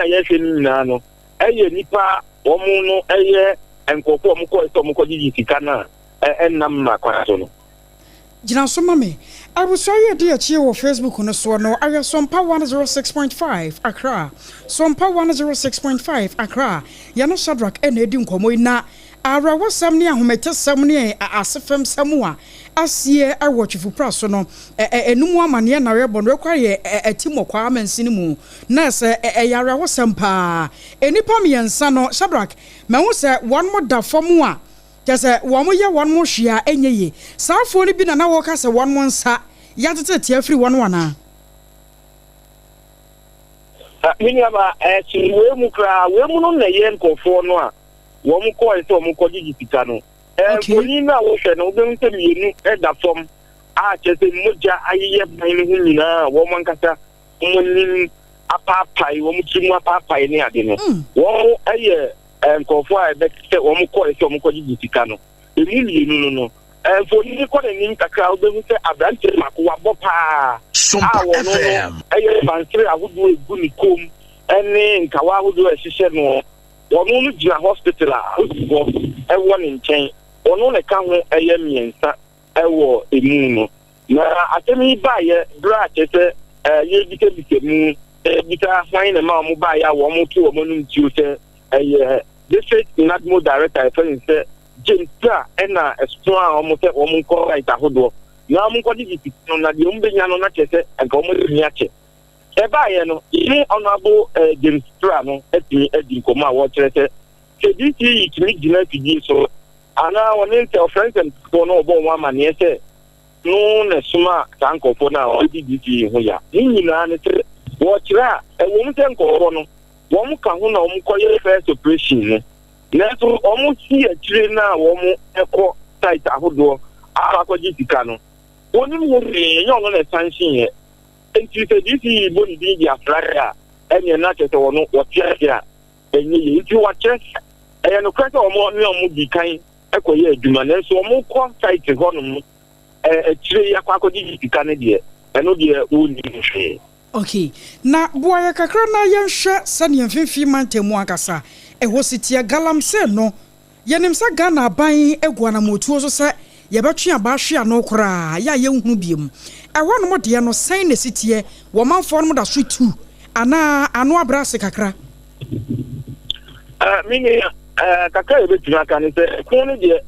a yɛhwɛ no nyinaa no ɛyɛ nipa wɔn no ɛyɛ nkurɔfoɔ a wɔn kɔɔ sɛ wɔn kɔgyegye sika no a ɛnnam mmara kwan so no. Gyina so ma me. Abusua yi a ɛdi akyire wɔ Facebook no soɔ no ayɛ Sompa 106.5 Accra. Sompa 106.5 Accra. Yɛne Shadrack na ɛredi nkɔmmɔ yi na awerɛhosɛm ne ahometesɛm ne asefemsɛm a asie wɔ Twifupra so no ɛno mu amaneɛ na yɛbɔ no ɛkɔ ayɛ Atimɔkwaa mansini mu na sɛ ɛyɛ awerɛhosɛm paa. Nnipa mmiɛnsa no Shadrack mahu sɛ wɔn da fam a Kyerɛ sɛ, wɔyɛ wɔn ho hwee a ɛnyɛ yie. Saa afoɔ no bi na na wɔka sɛ wɔn nsa yɛateteete afiri wɔn anaa? Me nuabaa, ɛsono wei mu koraa. Wei mu no na ɛyɛ nkurɔfoɔ no a wɔn kɔɔe sɛ wɔn kɔgyegye sika no. Mfonin no a wohwɛ no, wobɛhu sɛ mmienu da fam a kyerɛ sɛ mogya ayeyɛ ban no ho nyinaa a wɔn ankasa wɔn anim apaapae, wɔn tiri mu apaapae ne ade no. Wɔn yɛ Nkurɔfoɔ a ɛbɛte sɛ wɔn kɔɛ sɛ wɔn kɔgyegye sika no, ɛmu mmienu no no, mfonini kɔ n'anim kakra a, wobɛhu sɛ aberanteɛ baako wabɔ paa a wɔno no ɛyɛ bansere ahodoɔ ɛgu ne kɔn mu ne nkawa ahodoɔ a ɛhyehyɛ noɔ. Wɔno no gyina hospital a apolisifoɔ ɛwɔ ne nkyɛn. Wɔno na ɛka ho ɛyɛ mmiɛnsa ɛwɔ ɛmu no. Na asɛm yi baeɛ berɛ a kyerɛ sɛ yɛrebisabisa mu, yɛrebisa hwan na ɛma wɔn baeɛ a wɔto wɔn anom tuo sɛ ɛyɛ District NADMO Director a yɛfrɛ no sɛ James Pra ɛna ɛsoaa wɔn sɛ wɔn nkɔ site ahodoɔ na wɔn nkɔgyegye sika no na deɛ wɔn bɛnya no na kyerɛ sɛ nka wɔn atumi akyɛ. Ɛbaeɛ no, yɛne Honourable James Pra no atumi adi nkɔmmɔ a wɔkyerɛ sɛ sɛ DCE tumi gyina afidie so anaa wɔne nsɛ ɔfrɛ nsɛmfoɔ no wɔbɔ wɔn amaneɛ sɛ no na ɛsomaa saa nkurɔfoɔ no a wɔdi DCE ho ya. Ne nyinaa ne sɛ wɔkyerɛ a ɛwom sɛ nkurɔfoɔ no wɔn ka ho na wɔn kɔyɛ first operation no, nanso wɔn si akyire no a wɔn kɔ site ahodoɔ akɔ akɔgye sika no, wɔnim ho hwee, ɛnyɛ ɔno na ɛsanhyeeɛ. Nti sɛ DCE bɔ ne din de afra yɛ a, ɛneɛ na kyerɛ sɛ wɔn wɔte ase a ɛnyɛ yie. Nti wɔakyerɛ sɛ ɛyɛ nokorɛ sɛ wɔn ne wɔn di kan kɔyɛ adwuma, nanso wɔn kɔ site hɔnom akyire yi akɔ akɔgye sika no deɛ, ɛno deɛ wɔnnim ho hwee. Ok, na boa yɛ kakra na yɛnhwɛ sɛdeɛ mfimfini mantam mu ankasa ɛhɔ si teɛ. Galamsey no, yɛnim sɛ Ghana aban agu anammɔtuo so sɛ yɛbɛtwe aba ahwe ano koraa, yɛ a yɛnhunu biom. Ɛhɔnom deɛ no, sɛn na ɛsi teɛ? Wɔ manfoɔ nom da so tu anaa ano abrɛ ase kakra? Me nua, kakra a yɛbɛtumi aka ne sɛ, ɛko no deɛ,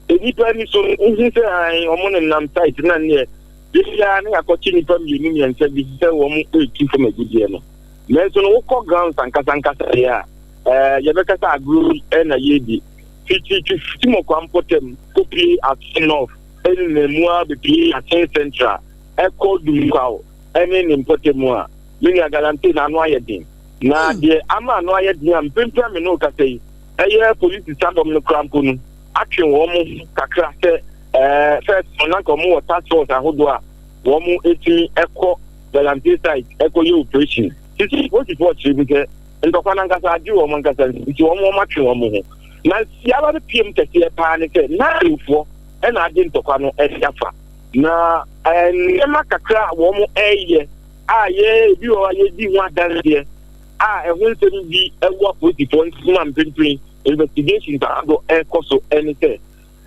nnipa ani so no, wohu sɛ ae, wɔn nenam site na neɛ Da biara na yɛakɔkye nnipa mmienu mmiɛnsa bi sɛ wɔretu fam agudeɛ no. Nanso no wokɔ grounds ankasa ankasa deɛ a, ɛɛ yɛbɛka sɛ agorɔ bi na yɛredi. Fiti Twiftimokwa mpɔtam kɔpue Asen North ne nenam mu ara bɛpue Asen Central kɔ Dumkwaw ne ne mpɔtam a, me nua Galamsey no ano ayɛ den. Na deɛ ama ano ayɛ den a mprempren a me ne wo kasa yi, ɛyɛ polisi sadɔm no koraa mpo no atwe wɔn ho kakra sɛ Ɛɛ first no na nka wɔn wɔ task force ahodoɔ a wɔn etumi ɛkɔ galamsey site ɛkɔ yɛ operation. Sisi polisifoɔ kyerɛ bi sɛ ntɔkwa nankasa agye wɔn ankasa nti wɔn wɔn atwe wɔn ho. Na siaba no piem kɛseɛ paa ne sɛ naafoɔ ɛna agye ntɔkwa no ɛde afa. Na ɛɛ nneɛma kakra a wɔn ɛyɛ a yɛ ebi wɔ hɔ a yɛdi ho adanseɛ a ɛho nsɛm bi ɛwɔ apolisifoɔ nsɛm a mprempren investigations ahodoɔ ɛkɔ so ɛne sɛ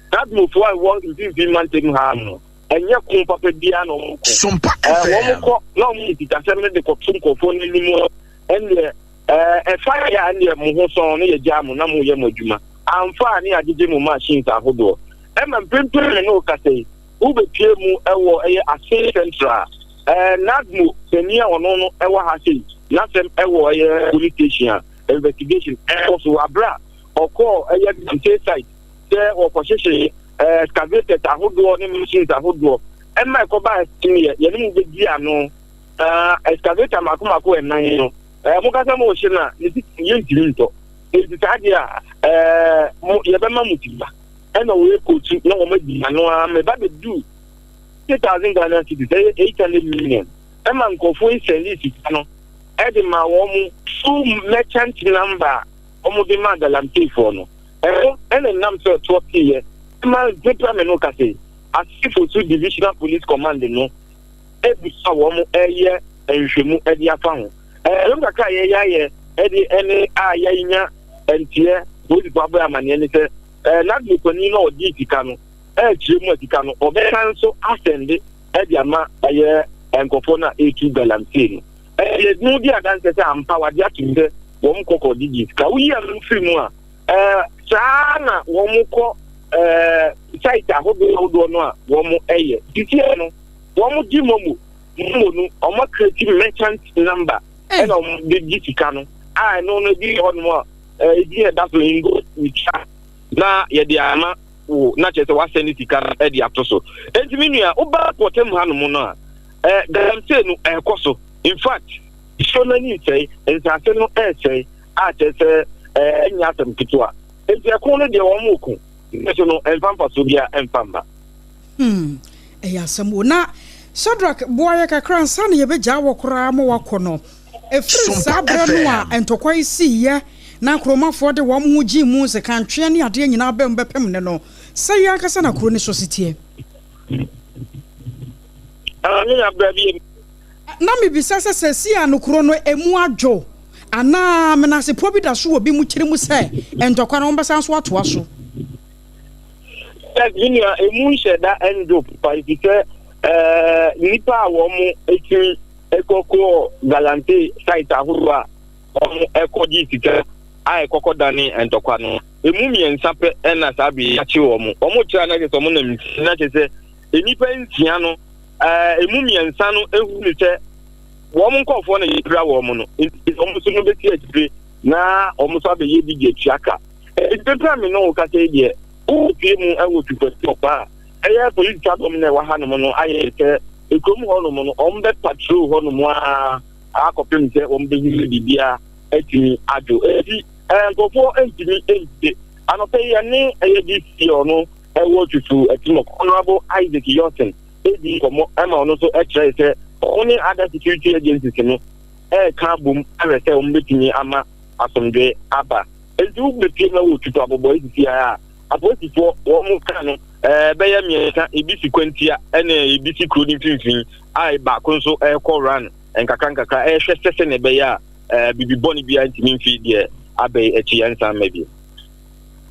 Kadmofoɔ a ɛwɔ mfimfini mantam ha no, ɛnyɛ ko papa biara na wɔko. Sompa FM. Wɔn kɔ na wɔn de sikasɛm no de kɔto nkurɔfoɔ no anim ɛnneɛ ɛfa yɛ a ɛnneɛ mo ho sɔn no yɛgyaa mo na moyɛ mo adwuma. Amfa a ne yɛagyegye mo machines ahodoɔ. Ɛma mprempren me ne wo kasa yi, wobɛpue mu wɔ ɛyɛ Asin Central. NADMO panin a ɔno no ɛwɔ ha sei, n'asɛm ɛwɔ ɛyɛ police station a investigation ɛkɔ so wɔ abere a ɔkɔɔ ɛyɛ Galamsey site sɛ wɔkɔhyehye excavators ahodoɔ ne machines ahodoɔ ɛma ɛkɔba ɛsɛm yɛ yɛne mu bɛdi ano excavator mako mako ɛnan no mo kasa mo hye no a ne sisi yɛntumi ntɔ nti saa deɛ a mo yɛbɛma mo sika ɛna wɔyɛ kootu na wɔn adi ano ara meba bɛdu 2000 Ghana cedis ɛyɛ 800 million ɛma nkurɔfoɔ yi sɛnde sika no ɛde ma wɔn through merchant number a wɔn de ma galamseyfoɔ no. Ɛno na ɛnam sɛ ɛtoɔ teeɛ ma mprempren a me ne wo kasa yi, Assin Fosu Divisional Police Command no agu so a wɔreyɛ nhwehwɛmu de afa ho. Ɛwom kakra a yɛyɛ ayɛ de ɛne a yɛanya nteɛ polisifo abɔ amanneɛ ne sɛ NADMO panin no a ɔgyee sika no ɛrekyerɛ mu a sika no ɔbɛsan nso asɛnde de ama ɛyɛ nkurɔfoɔ no a ɛretu galamsey no. Ɛyɛ no di adanseɛ sɛ ampa wagye atom sɛ wɔn kɔ kɔgyegye sika. Woyi ɛno firi mu a, saa na wɔn kɔ site ahodoɔ ahodoɔ no a wɔn ɛyɛ. Sisiɛ no, wɔn gye momo, momo no wɔn akreti merchant number ɛna wɔn de gye sika no a ɛno no ebi wɔ hɔnom a ebi ɛda so ingo twa na yɛde ama wo na kyerɛ sɛ wasɛne sika no de ato so. Enti me nua, woba pɔtam hanom no a, galamsey no ɛrekɔ so. In fact, nsuo no ani nsɛe, nsase no ɛresɛe a kyerɛ sɛ ɛnyɛ asɛm ketewa. Enti ɛko no deɛ wɔn reko, nanso no ɛmfa mfasoɔ biara ɛmfa mma. Hmm, ɛyɛ asɛm o. Na Shadrack, boa yɛ kakra ansa na yɛbɛgyaa wɔ koraa ma wakɔ no. Ɛfiri saa berɛ no a ntɔkwa yi siiɛ na kuromafoɔ de wɔn ho gyee mu, sekanhweɛ ne adeɛ nyinaa baa mu bɛpem nnɛ no, sɛi ankasa na kuro no so si teɛ? Na mebisa sɛ, seesei a no kuro no ɛmu adwo anaa menasepɔ bi da so wɔ bi mu tiri mu sɛ ntɔkwa no wɔbɛsan so atoa so? Yes, me nua, emu nhyɛ da ndwo papa efisɛ ɛɛ nnipa a wɔn etumi kɔkɔɔ galamsey site ahorow a wɔn kɔgye sika a ɛkɔkɔ dane ntɔkwa no, emu mmiɛnsa pɛ na saa bere yɛakye wɔn. Wɔn kyerɛ na kyerɛ sɛ wɔn nam nsia na kyerɛ sɛ nnipa nsia no ɛɛ emu mmiɛnsa no ehu ne sɛ wɔn nkɔfoɔ na yɛpira wɔn no, nti wɔn nso no bɛsi akyire na wɔn nso abɛyɛ bi de atua ka. Mprempren a me ne wo rekasa yi deɛ, wopue mu wɔ Twifo Ɔkwa a ɛyɛ polisi adɔm na ɛwɔ hanom no ayɛ sɛ kurom hɔnom no, wɔbɛ patrol hɔnom ara akɔpem sɛ wɔbɛhu sɛ biribiara atumi adwo. Enti nkurɔfoɔ ntumi mpue. Anɔpa yi yɛne ɛyɛ DC ɔno ɛwɔ Twifo Atimɔk, Honourable Isaac Yɔsen redi nkɔmmɔ ma ɔno nso kyerɛe sɛ wɔn ne other security agencies no ɛreka abom ahwɛ sɛ wɔbɛtumi ama asomdwoe aba. Enti wobɛpie na wɔtutu abobɔe sisi ara a, apolisifoɔ wɔn ka no bɛyɛ mmiɛnsa, ebi si kwantia ɛna ebi si kuro no mfimfini a baako nso ɛrekɔ run nkakra nkakra ɛrehwɛ sɛ sɛnea ɛbɛyɛ a biribi bɔne biara ntumi mfi deɛ abɛn akyi ɛnsan mma bio.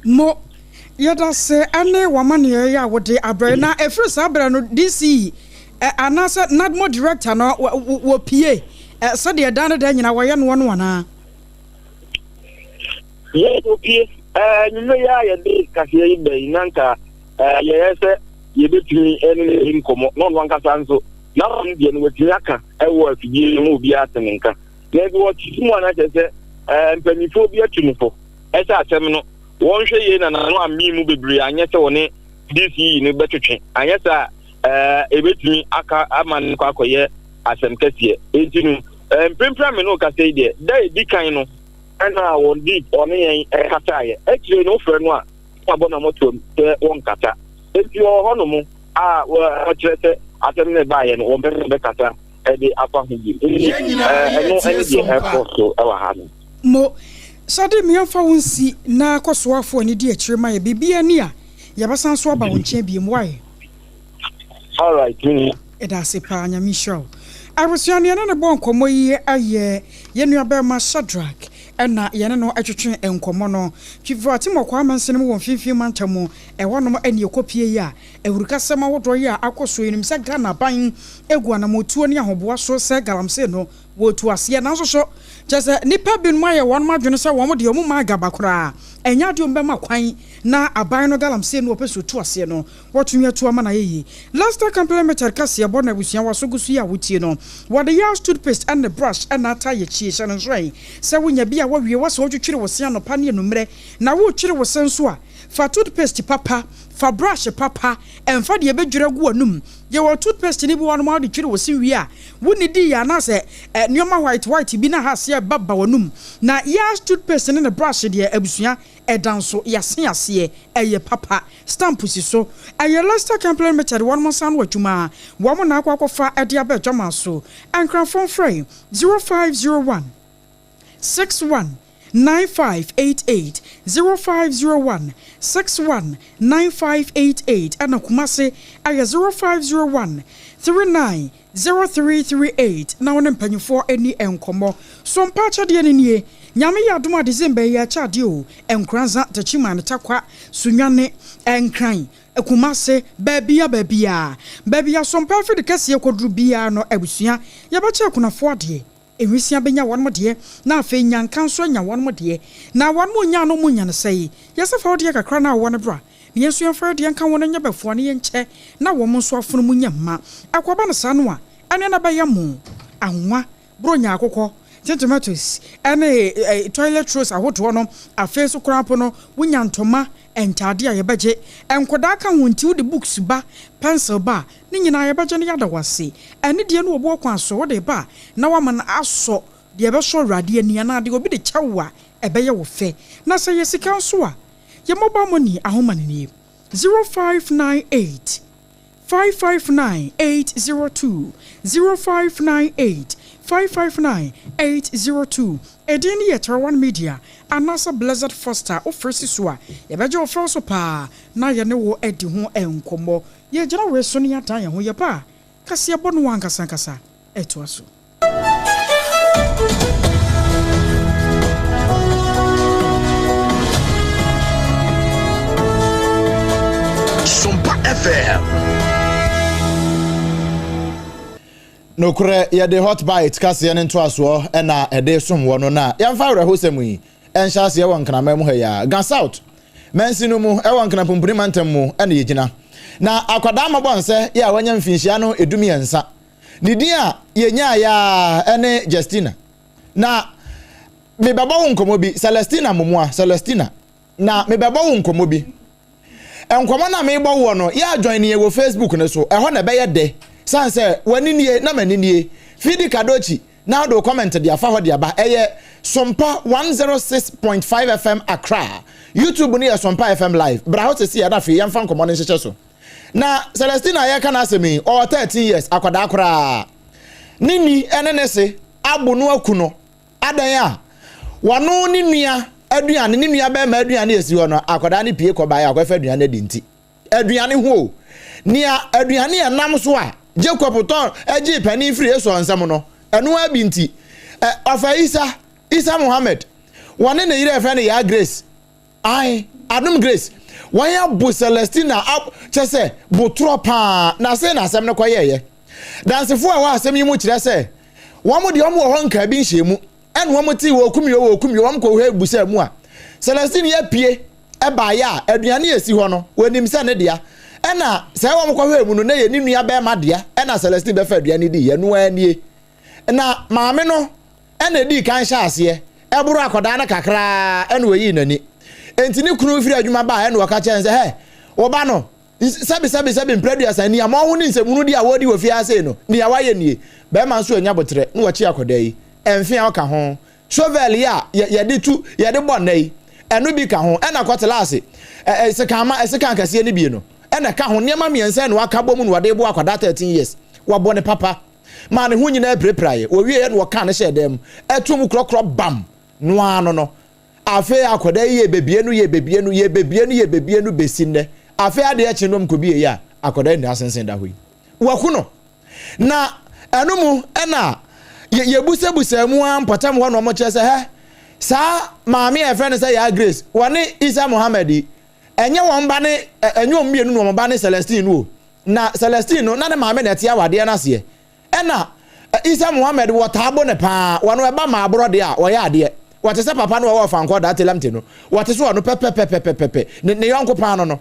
Mo, yɛdase ɛne w'amaneɛ yi a wode abrɛ na ɛfiri saa berɛ no DC anaasɛ NADMO director no wɔpie sɛdeɛ daa ne daa nyinaa wɔyɛ noɔ no anaa? Yɛn opie, anwummerɛ yi a yɛde kaseɛ yi ba yi, na nka yɛyɛ sɛ yɛbɛtumi ne no adi nkɔmmɔ, na ɔno ankasa nso, n'asɛm deɛ no watumi aka wɔ afidie yi mu, obiara te ne nka. Nanso wɔkyekye mu a na kyerɛ sɛ mpanimfoɔ bi atu no fo sɛ asɛm no wɔnhwɛ yie na n'ano ammee mu bebree anyɛ sɛ wɔne DCE no bɛtwetwe, anyɛ saa a ɛbɛtumi aka ama no kɔ akɔyɛ asɛm kɛseɛ. Enti no, mprempren a me ne wo kasa yi deɛ, da a ɛdi kan no ɛna wɔde ɔne yɛn kasaeɛ. Akyire no wofrɛ no a, na wabɔ n'amɔtoam sɛ wɔnkasa. Enti ɔwɔ hɔnom a wɔkyerɛ sɛ asɛm no baeɛ no, wɔmpɛ sɛ wɔbɛkasa de afa ho bio. Enti ɛno ne deɛ ɛrekɔ so wɔ ha no. Mo, Sade me yɛmfa wo nsi na kɔ soafoɔ ani di akyire ma yɛ biribiara ni a yɛbɛsan so aba wo nkyɛn biom wai. Alright me nua. Yɛda ase paa, Nyame nhyira wo. Abusua no yɛne no bɔɔ nkɔmmɔ yi yɛ yɛn nua barima Shadrack na yɛne no twetwe nkɔmmɔ no. Twifo Atimɔkwaa mansini mu wɔ mfimfini mantam mu, ɛhɔnom ne ɛkɔpie yi a awurukasɛm ahodoɔ yi a akɔ so yi nim sɛ Ghana aban gu anammɔtuo ne ahoboa so sɛ galamsey no wɔretu aseɛ nanso so kyerɛ sɛ nnipa binom ayɛ wɔn adwene sɛ wɔn deɛ wɔn mma agaba koraa ɛnyɛ adeɛ wɔn bɛma kwan na aban no galamsey no wɔpɛ sɛ wɔtu aseɛ no Wɔtumi atu ama no ayɛ yie. Lester Company Limited kaseɛbɔ na abusua w'aso gu so yi a wotie no. Wɔde Yars toothpaste ne brush na ata yɛ kyie. Hyɛ no nso ɛ sɛ wonya bi a woawie w'asɛ wotwitwiri wo se anɔpa ne anummerɛ. Na woretwiri wo se nso a, fa toothpaste papa, fa brush papa, ɛmfa deɛ ɛbɛdwiri agu w'anum. Yɛwɔ toothpaste no bi wɔ hɔnom a wode twiri wo se wie a, wonnidii yɛ anaasɛ nneɛma white white bi na aha aseɛ ba ba w'anum. Na Yars toothpaste ne ne brush deɛ abusua, ɛda nso, yɛase aseɛ, ɛyɛ papa. Stamp si so. Ɛyɛ Lester Company Limited wɔnom nsa ano adwuma a wɔn na akɔ akɔfa de aba adwaman so. Nkranfoɔ mfrɛ 0501 61 9588, 0501 61 9588 ɛna Kumase ɛyɛ 0501 39 0338 na wo ne mpanyinfoɔ ani nkɔmmɔ. So mpa akyɛdeɛ no nie? Nyame yɛ adom a December yi yɛkyɛ adeɛ o, Nkoranza, Techiman, Tarkwa, Sunyani, Nkran, Kumase, baabia baabia, baabi a Sompa afidi kɛseɛ kɔduru biara no abusua, yɛbɛkyɛ akunafoɔ adeɛ. Nwisiaa bɛnya wɔnom deɛ, na afei nnyanka nso anya wɔnom deɛ. Na wɔnom nnya no, wɔnya no sɛe. Yɛsɛ fa wo deɛ kakra no a wowɔ no bra, na yɛn nso yɛmfa yɛn deɛ nka ho na nyɛ bɛfoa na yɛnkyɛ, na wɔn nso afono mu nyɛ mma. Ɛkɔba no saa no a, ɛneɛ na ɛbɛyɛ mo anwa, Buronya akokɔ, tin tomatoes, ne toilet rolls ahodoɔ no. Afei nso koraa mpo no, wonya ntoma, ntaadeɛ a yɛbɛgye. Nkwadaa ka ho nti wode books ba, pencil ba a, ne nyinaa yɛbɛgye na yɛada wo ase. Anidie no wɔ boɔ kwan so, wode ba a, na woama no asɔ deɛ ɛbɛsɔ Awurade ani anaa deɛ obi de kyɛ wo a, ɛbɛyɛ wo fɛ. Na sɛ ɛyɛ sika nso a, yɛn mobile money ahoma no nie, 0598 559 802, 0598 559 802. Edin no yɛ Terawan Media anaasɛ Blessed Foster. Wofrɛ si so a, yɛbɛgye wo frɛ so paa na yɛne wo adi ho nkɔmmɔ. Yɛgyina wei so na yɛadan yɛn ho. Yɛba a, kaseɛbɔ no ankasa ankasa ɛtoa so. Sompa FM. Nokorɛ, yɛde Hot Bite kaseɛ no ntoasoɔ na ɛde som wɔ no na yɛmfa awerɛhosɛm yi nhyɛ aseɛ wɔ Nkraman mu ha yi ara. Ga South mansin no mu wɔ Nkran Pumpuni mantam mu na yɛgyina. Na akwadaa mmɔbɔnsɛ yi a wanya mfinhyia no 13, ne din a yɛnyaeɛ ara ne Justina. Na mebɛbɔ wo nkɔmmɔ bi, Celestina Momoa, Celestina. Na mebɛbɔ wo nkɔmmɔ bi. Nkɔmmɔ no a mebɔ woɔ no, yɛ adjoin yɛn wɔ Facebook no so, ɛhɔ na ɛbɛyɛ dɛ. Sane sɛ w'ani nie na m'ani nie. Fidi Kadochi na wode wo comment de afa hɔ de aba. Ɛyɛ Sompa 106.5 FM Accra. YouTube no yɛ Sompa FM Live. Bra hɔ seesei a na afei yɛmfa nkɔmmɔ no nhyehyɛ so. Na Celestina a yɛreka n'asɛm yi, ɔwɔ 13 years, akwadaa koraa. Ne ni ne ne se abo no aku no. Adɛn a? Wɔno ne nua aduane, ne nua bɛrima aduane a esi hɔ no, akwadaa no pie kɔbaeɛ a ɔkɔfa aduane adi nti. Aduane ho o. Nea aduane a ɛnam so a Jacob tɔn gyee panin firi Esau nsam no, ɛno ara bi nti. Ɛ, ɔfa Isa, Isa Muhammad, wɔne ne yere a yɛfrɛ no Yaa Grace, Ae, Adom Grace, wɔn abo Celestina ab, kyɛ sɛ, botorɔ paa, na sei na asɛm no kɔyɛeɛ. Dansefoɔ a ɛwɔ asɛm yi mu kyerɛ sɛ, wɔn deɛ wɔn wɔ hɔ nkaa bi nhyɛɛ mu, ɛna wɔn tee wɔɔkum yɛ wɔɔkum yɛ, wɔn kɔhwɛ busaa mu a, Celestine yɛ pie baeɛ a, aduane a ɛsi hɔ no, wɔnim sɛ ne dea, ɛna sɛ wɔn kɔhwɛɛ mu no, na ɛyɛ ne nua bɛrima dea, ɛna Celestine bɛfa aduane diiɛ, ɛno ara nie. Na maame no na edii kan hyɛɛ aseɛ boroo akwadaa no kakra ara na ɔyii n'ani. Enti ne kunu firi adwuma baeɛ na ɔka kyerɛɛ no sɛ, Hɛ, wo ba no, sɛbi sɛbi sɛbi mprɛ aduasa, nea moahu ne nsɛmhunu di a wɔredi wɔ fie ha sei no, nea wayɛ nie. Barima nso annya boterɛ na wɔkyee akwadaa yi. Mfe a ɔka ho, shovel yi a yɛde tu, yɛde bɔ nna yi, ɛno bi ka ho, ɛna kɔtelaase, sekanma, sekan kɛseɛ no bi no, ɛna ɛka ho. Nneɛma mmiɛnsa na waka bɔ mu na wɔde rebo akwadaa 13 years. Wɔabɔ no papa. maa ne ho nyinaa pirapiraeɛ. Wɔwieeɛ na wɔkaa no hyɛɛ dan mu, ɛtoo mu korɔkorɔ bam! No ara no no. Afei akwadaa yi yɛbɛbie no, yɛbɛbie no, yɛbɛbie no, yɛbɛbie no bɛsi nnɛ. Afei adeɛ kye no wɔkɔbieeɛ a, akwadaa yi nyinaa asensen da hɔ yi. Wɔaku no. Na ɛno mu na yɛbusabusaa mu ara mpɔtam hɔ na wɔkyerɛ sɛ, hɛ, saa maame a yɛfrɛ no sɛ Yaa Grace, wɔne Isa Mohammed yi, ɛnyɛ wɔn ba ne, ɛnyɛ wɔn mmienu na wɔn ba ne Celestine no o. Na Celestine no, na ne maame na ɛte awadeɛ no aseɛ. Ɛna Isa Mohammed wɔtaa bo no paa, wɔno ɛba maaborɔ deɛ a, wɔyɛ adeɛ. Wɔte sɛ papa no ɔwɔ Ɔfankɔɔ Daate Lamte no, wɔte sɛ ɔno pɛpɛpɛpɛpɛpɛ, ne ne yɔnko paa no no.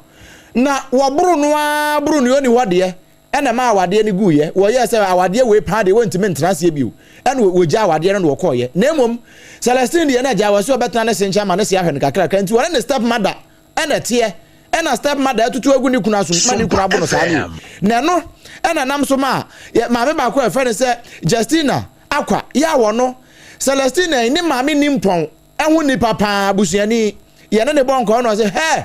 Na wɔboro no ara boro no ɔnni hɔ deɛ, ɛna ɛmaa awadeɛ no guiɛ. Wɔyɛɛ sɛ awadeɛ wei paa deɛ wɔntumi ntena aseɛ bio, ɛna wɔgyaa awadeɛ no na wɔkɔeɛ. Na mmom Celestine deɛ na agya wɔ sɛ ɔbɛtena ne se nkyɛn ama ne se ahwɛ no kakrakra, nti ɔne ne step mother ɛna ɛteɛ ɛna step mother atutu agu ne kunu asom ma ne kunu abo no saa no na ɛno ɛna nam so ma yɛ maame baako a yɛfrɛ no sɛ Justina Akwa yɛ a wɔno Celestina yi ne maame ni mpɔn ɛho nipa paa busuani yɛne ne bɔ nkɔɔ na ɔsɛ hɛ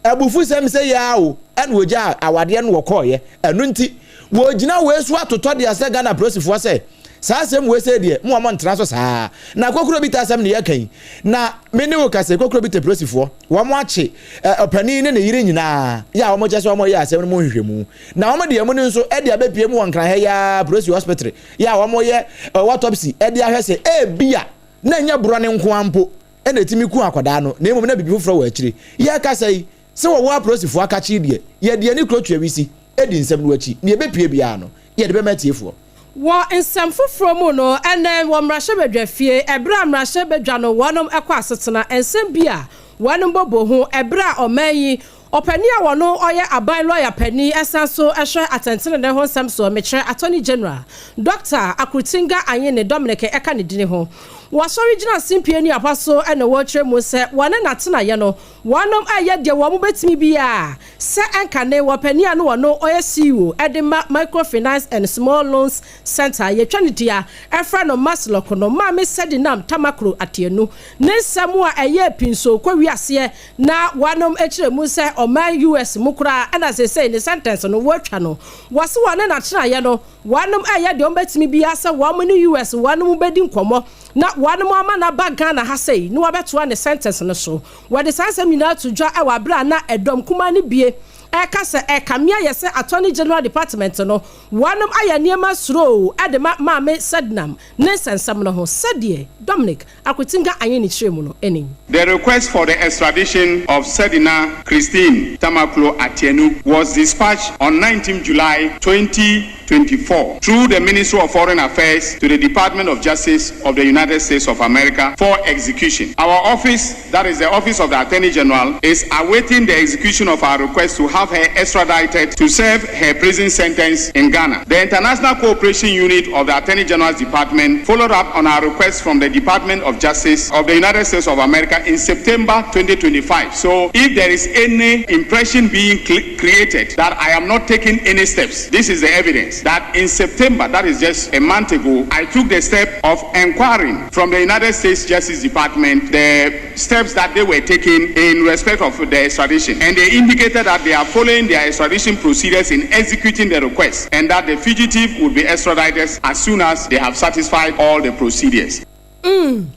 abufusɛm sɛ yɛ o ɛna wɔgya awadeɛ no wɔkɔɔyɛ ɛno nti wɔgyina wei so atotɔ deɛ sɛ Ghana polisifoɔ sɛ Saa asɛm wei sei deɛ, mo a montena so saa. Na kokuro bi ta asɛm ne yɛka yi. Na me ne wo kasa yi, kokuro bi te polisifoɔ. Wɔn akye ɛ, ɔpanin ne ne yere nyinaa, yɛ a wɔn kyɛ sɛ wɔn yɛ asɛm no mu nhwehwɛmu. Na wɔn de amu no nso de abɛpue mu wɔ Nkran ha yi ara, polisi hospital, yɛ a wɔn yɛ ɛ, autopsy de ahwɛ sɛ ebia. na ɛnyɛ borɔ no nko ara mpo na ɛtumi ku akwadaa no, na mmom na biribi foforɔ wɔ akyire. Yɛrekasa yi, sɛ wɔwɔ apolisifoɔ akakyere deɛ, yɛde yɛn ani kuro Tweawisi di nsɛm no akyi. Nea ɛbɛpue biara no, yɛde bɛma atiefoɔ. Wɔ nsɛm foforɔ mu no, ɛnnɛ wɔ mmarahyɛbadwafie, ɛberɛ a mmarahyɛbadwa no wɔnom kɔ asetena, nsɛm bi a wɔnom bɔbɔ ho ɛberɛ a ɔman yi Ɔpanin a ɔno ɔyɛ aban lɔya panin san so hwɛ atɛntenenee ho nsɛm soɔ, mekyerɛ Attorney General, Dɔkta Akrutinga Anyene Dominic ɛka ne dini ho. Wɔasɔre gyina simpie ne apa so na wɔrekyerɛ mu sɛ wɔne n'atenaeɛ no wɔnom reyɛ deɛ wɔn bɛtumi biara sɛ ɛnkane wɔ panin a no ɔno ɔyɛ CEO de ma Microfinance and Small Loans Centre a yɛtwa ne dua frɛ no MASLOC no, Maame Sedinam Tamaklo Atienu ne nsɛm a ɛyɛɛ pinsoo kɔ wiaseɛ Na wɔnom kyerɛ mu sɛ ɔman US mu koraa na seesei ne sentence no wɔatwa no. Wɔse wɔne no atenaeɛ no wɔnom ɛyɛ deɛ wɔbɛtumi biara sɛ wɔn ne US wɔnom bɛdi nkɔmmɔ na wɔnom ama no aba Ghana ha sei na wɔabɛtoa ne sentence no so. Wɔde saa nsɛm nyinaa to dwa wɔ aberɛ a na ɛdɔm kumaa no bie ɛreka sɛ ɛkame ayɛ sɛ Attorney General Department no wɔnom ayɛ nneɛma suroo de ma Maame Sednam ne nsɛnsɛm no ho sɛdeɛ Dominic Akwatinga Ayeni kyerɛ mu no ni. The request for the extradition of Sedina Christine Tamaklo Atienu was dispatched on 19 July 2024 through the Ministry of Foreign Affairs to the Department of Justice of the United States of America for execution. Our office, that is the Office of the Attorney General, is awaiting the execution of our request to have her extradited to serve her prison sentence in Ghana. The International Cooperation Unit of the Attorney General's Department followed up on our request from the Department of Justice of the United States of America in September 2025. So if there is any impression being created that I am not taking any steps, this is the evidence that in September, that is just a month ago, I took the step of inquiring from the United States Justice Department the steps that they were taking in respect of the extradition. And they indicated that they are following their extradition procedures in executing the request and that the fugitive would be extradited as soon as they have satisfied all the procedures. Mm.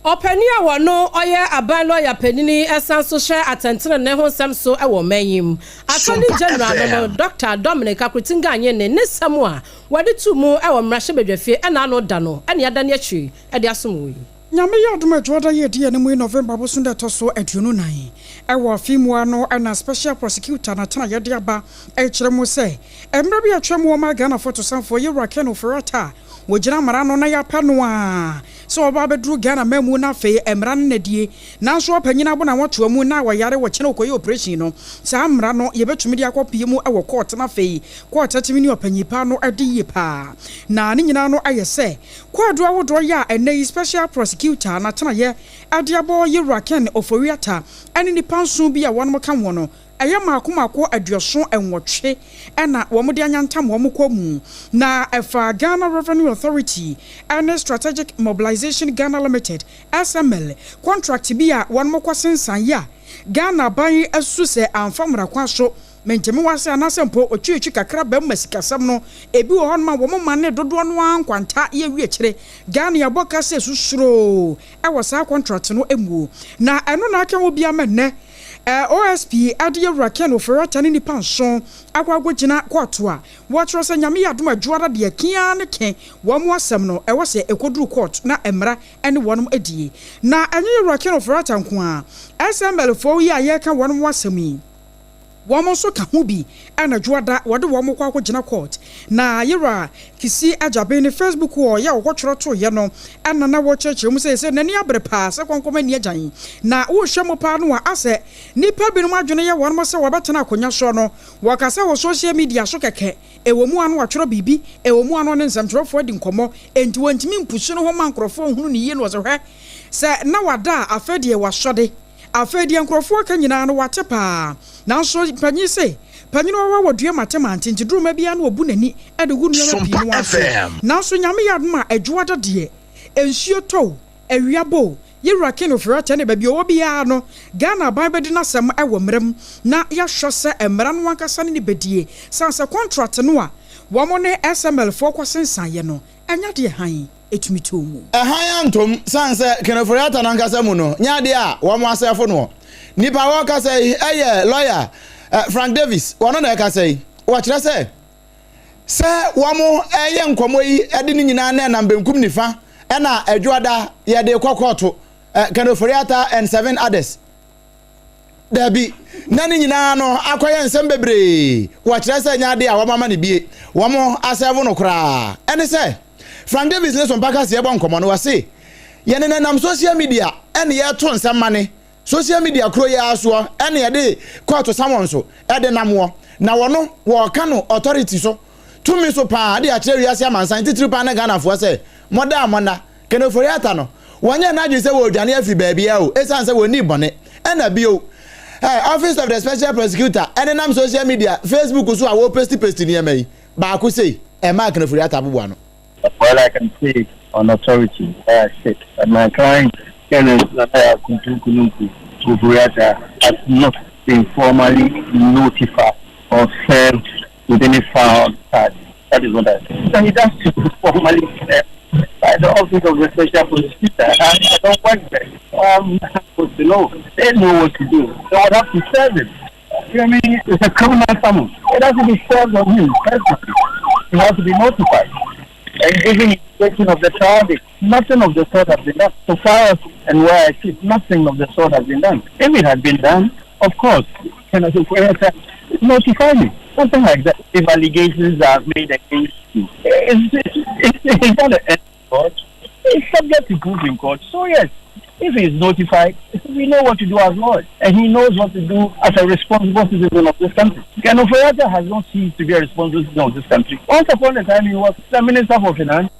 Ɔpanin a ɔno ɔyɛ aban lɔya panini san so hwɛ atɛntenenee ho nsɛm so wɔ ɔman yi mu, Attorney Sompa General no no, FM. Dɔkta Dominic Akuritinga Anyene ne nsɛm a wɔde too mu wɔ mmarahyɛbadwafie ɛna ano da no ne adane akyiri de asom wɔ yi. Nyame yɛ adom a Dwoada yi a ɛdi anim yi November bosom da ɛtɔ so 24 wɔ afe yi mu ara no na Special Prosecutor n'atenaeɛ de aba rekyerɛ mu sɛ mmerɛ bi a atwam wɔmaa Ghanafoɔ tosanfoɔ Yewura Ken Ofori-Atta a wɔgyina mmara ano na yɛapɛ no ara sɛ ɔba abɛduru Ghana man mu na afei mmara no na die nanso ɔpanyin abona wɔtoa mu na ɔyare wɔkyena ɔkɔyɛ operation no saa mmara no yɛbɛtumi de akɔ pie mu wɔ court na afei court atumi ne ɔpanyin paa no adi yie paa na ne nyinaa no ayɛ sɛ Kwaadu ahodoɔ yi a ɛnnɛ yi Special Prosecutor n'atenaeɛ de abɔ Yewura Ken Ofori-Atta ne nnipa nson bi a wɔnom ka ho no, ɛyɛ mmaako mmaako 88 na wɔde anyantam wɔn kɔ mu, na ɛfa Ghana Revenue Authority ne Strategic Mobilisation Ghana Limited, SML, contract bi a wɔnom kɔ sensan yɛ a Ghana aban asusu sɛ amfa mmara kwan so. Mente-me-wase anaasɛ mpo otwiritwi kakra ba mu ma sikasɛm no, ebi wɔ hɔnom a wɔn man no dodoɔ no ara nkwanta yɛ wie akyire. Ghana yɛbɔ ka sɛ susuroo wɔ saa kɔntrat no mu. Na ɛno na aka ho bi ama nnɛ OSP de Yawura Ken Ofori-Atta ne nnipa nson akɔ akɔgyina kɔɔto a wɔkyerɛ sɛ Nyame yɛ adom a Dwoada deɛ ke ara ne ke wɔn asɛm no ɛwɔ sɛ ɛkɔduru kɔɔto na mmara ne wɔnom adie. Na ɛnyɛ Yawura Ken Ofori-Atta nko ara, SML foɔ yi a yɛreka wɔnom asɛm yi, Wɔn nso ka ho bi na Dwoada wɔde wɔn kɔ akɔgyina court. Na Yewura Kissi Agyabeng ne Facebook wɔ yɛ a ɔkɔtwerɛ toeɛ no na na wɔkyerɛkyerɛ mu sɛ sɛ n'ani abere paa sɛ kɔnkɔm ani agyan. Na wohwɛ mu paa no a asɛ nnipa binom adwene yɛ wɔn sɛ wɔbɛtena akonnwa soɔ no wɔkasa wɔ social media so kɛkɛ. Ɛwɔ mu a na watwerɛ biribi, ɛwɔ mu a na ɔne nsɛmtwerɛfoɔ adi nkɔmmɔ, enti wɔntumi mpusu ne ho mma nkurɔfoɔ nhunu no yie na wɔsɛ hwɛ sɛ na wada a afei deɛ wasɔ de. Afei deɛ nkurɔfoɔ reka nyinaa no wate paa. Nanso panyin se, Panyin wawa wɔ dua mate mante nti duruma biara no ɔbu n'ani de gu nneɛma pii Sompa no ara so. FM. Nanso Nyame yɛ adom a Adwoada deɛ, nsuo tɔ o, awia bɔ o, Yɛwura Ken Ofori-Atta ne baabi ɔwɔ biara no, Ghana aban bɛdi n'asɛm wɔ mmara mu na yɛahwɛ sɛ mmara no ankasa ne no bɛdie. Sane sɛ kɔntrat no a wɔn ne SML foɔ kɔsensaneeɛ no, ɛnyɛ adeɛ hann. tumi too mu. Hann antom sane sɛ Ken Ofori-Atta no ankasa mu no nyɛ adeɛ a wɔn asɛɛfo noɔ. Nipa a ɔrekasa yi yɛ lɔya Frank Davis, ɔno na ɛrekasa yi. Wɔkyerɛ sɛ, sɛ wɔreyɛ nkɔmmɔ yi de ne nyinaa na ɛnam benkum nifa Ɛna Adwoada yɛde kɔ kɔɔto, Ken Ofori-Atta and seven others. Dabi, na ne nyinaa no akɔyɛ nsɛm bebree. Wɔkyerɛ sɛ ɛnyɛ ade a wɔama no bie, wɔn asɛvo no koraa. Ɛne sɛ, Frank Davis ne Sompa Kaseɛ bɔ nkɔmmɔ no, wɔse, Yɛnenam social media ɛne yɛto nsɛm mane. Social media kuro yi ara soɔ ɛne yɛde kɔɔto samɔn so ɛde nam wɔ. Na wɔno wɔɔka no authority so, tumi so paa de akyerɛ wiase amansan titiriw paa ne Ghanafoɔ sɛ, mɔda a mɔnna. Ken Ofori-Atta no, wɔnyɛɛ n'adwene sɛ wɔredwane afiri baabiara o, esiane sɛ wɔnnii bɔne. Ɛna bio, eh, Office of the Special Prosecutor nenam social media, Facebook so a wɔrepesti-pesti nneɛma yi, baako sei, ɛmmaa Ken Ofori-Atta abobo ano. Well, I can say on authority where I sit that my client, Kenneth Nana Yaw Kuntunkununku Ofori-Atta, has not been formally notified or served with any file charges. That is what I said. So he does to be formally served by the office of the special prosecutor. I, I don't work there. I'm supposed to know. They know what to do. They would have to serve him. You know what I mean? It's a criminal summons. It has to be served on him personally. He has to be notified. And given the of the trial nothing of the sort has been done. So far as and where I sit, nothing of the sort has been done. If it had been done, of course, can I notify me? Something like that. If allegations are made against you, it's, it's, it's not an court. It's subject to proof in court. So yes, if he is notified, we know what to do as lawyers. And he knows what to do as a responsible citizen of this country. Ken Ofori-Atta has not ceased to be a responsible citizen of this country. Once upon a time, he was the Minister for Finance.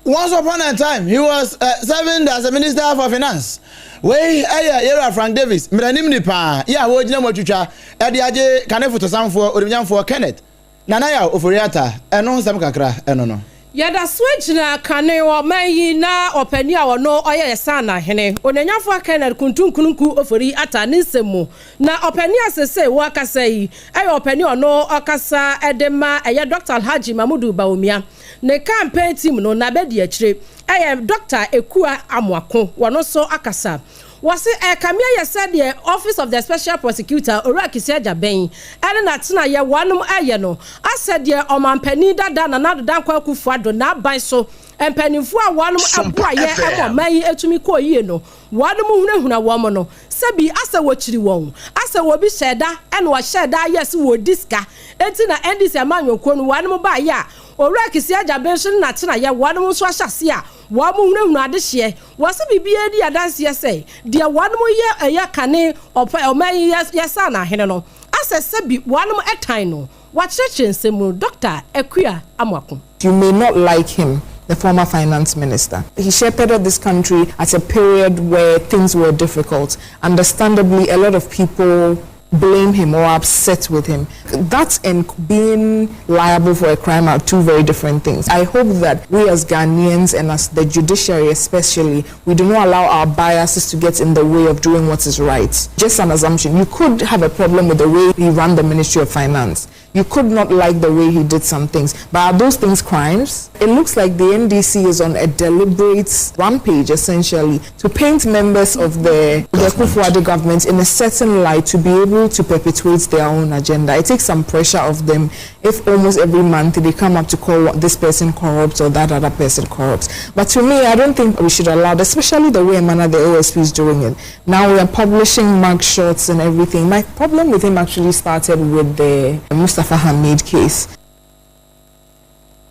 Once upon a time, he was serving as a Minister for Finance. Wei yɛ Yɛwura Frank Davis, mmaranim ni paa, yɛ a wɔgyina mu atwitwa de agye kane fotosanfoɔ Onimnyamfoɔ Kenneth Nana Yaw Ofori-Atta ɛno nsɛm kakra ɛno no. Yɛda so gyina kane ɔman yi na ɔpanin a ɔno ɔyɛ yɛ Saanahene, Onuanyafoɔ Kenneth Kuntu Nkununku Ofori Atta ne nsɛm mu. Na ɔpanin a sesei wɔrekasa yi yɛ ɔpanin a ɔno ɔkasa de ma ɛyɛ Dɔkta Alhaji Mamudu Bawumia. Ne campaign team no n'abadiakyire yɛ Dɔkta Ekua Amoako, wɔno nso akasa. Wɔse ɛrekame ayɛ sɛ deɛ Office of the Special Prosecutor, Owura Kissi Agyabeng ne n'atenaeɛ wɔnom reyɛ no asɛ deɛ Ɔmanpanin dada Nana Addo Dankwa Akufo Addo n'aban so mpaninfoɔ a wɔnom boaeɛ ma ɔman yi tumi kɔɔ yie no wɔnom hunahuna wɔn no sɛ bi asɛ wɔkyiri wɔn asɛ obi hyɛɛ da na ɔhyɛɛ da yɛɛ sɛ wɔredi sika nti na NDC amanyɔkuo no wɔnom baeɛ a Owura Kissi Agyabeng nso ne n'atenaeɛ wɔnom nso ahyɛ aseɛ a wɔn hunahuna adehyeɛ Wɔse biribiara di adanseɛ sɛ deɛ wɔnom yɛ ɛyɛ kane ɔpɛ ɔman yi yɛ saa na ahene no asɛ sɛbi wɔnom tan no. Wakyerɛkyerɛ nsɛm mu Dɔkta Akua Amoako. You may not like him, the former finance minister. He shepherded this country at a period where things were difficult. Understandably, a lot of people blame him or upset with him. That and being liable for a crime are two very different things. I hope that we as Ghanaians and as the judiciary especially, we do not allow our biases to get in the way of doing what is right. Just an assumption. You could have a problem with the way he ran the Ministry of Finance. You could not like the way he did some things. But are those things crimes? It looks like the NDC is on a deliberate rampage, essentially, to paint members of the, the Kufuor government in a certain light to be able to perpetuate their own agenda. It takes some pressure off them if almost every month they come up to call this person corrupt or that other person corrupt. But to me, I don't think we should allow, especially the way and manner the OSP is doing it. Now we are publishing mug shots and everything. My problem with him actually started with the Mustafa Hamid case.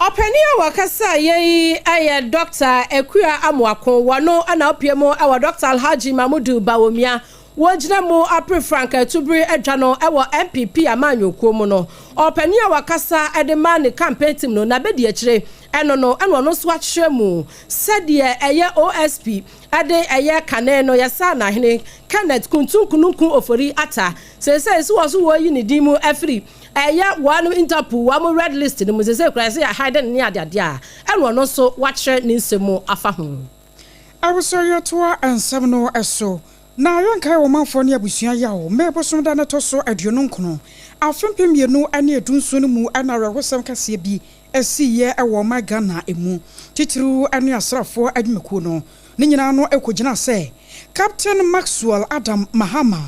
Ɔpanin a wɔkasaeɛ yi yɛ Dɔkta Akua Amoako. Wɔno na ɔpue mu wɔ Dɔkta Alhaji Mamudu Bawumia wɔgyina mu apere frankaa tubiri adwa no wɔ NPP amanyɔkuo mu no. Ɔpanin a wakasa de ma ne campaign team no n'abadiakyire ɛno no ɛna ɔno nso akyerɛ mu sɛdeɛ ɛyɛ OSP de ɛyɛ kane no yɛsaa n'ahene Kenneth Kuntu Nkununku Ofori Atta seesei so wɔ so wɔreyi ne din mu afiri ɛyɛ wɔn Interpol wɔn red list no mu seesei koraa yɛsɛ yɛ hide no ne adeade a ɛna ɔno nso wakyerɛ ne nsɛm mu afa ho. Abusua yɛtoa nsɛm no so na yɛnkae ɔmanfoɔ ne abusua yaw May bosom da no ɛtɔ so 29 afe 2017 no mu na awerɛhosɛm kɛseɛ bi siiɛ wɔ ɔman Ghana mu titiriw ne asraafoɔ adwumakuo no ne nyinaa no kɔgyinaa sɛ Captain Maxwell Adam Mahama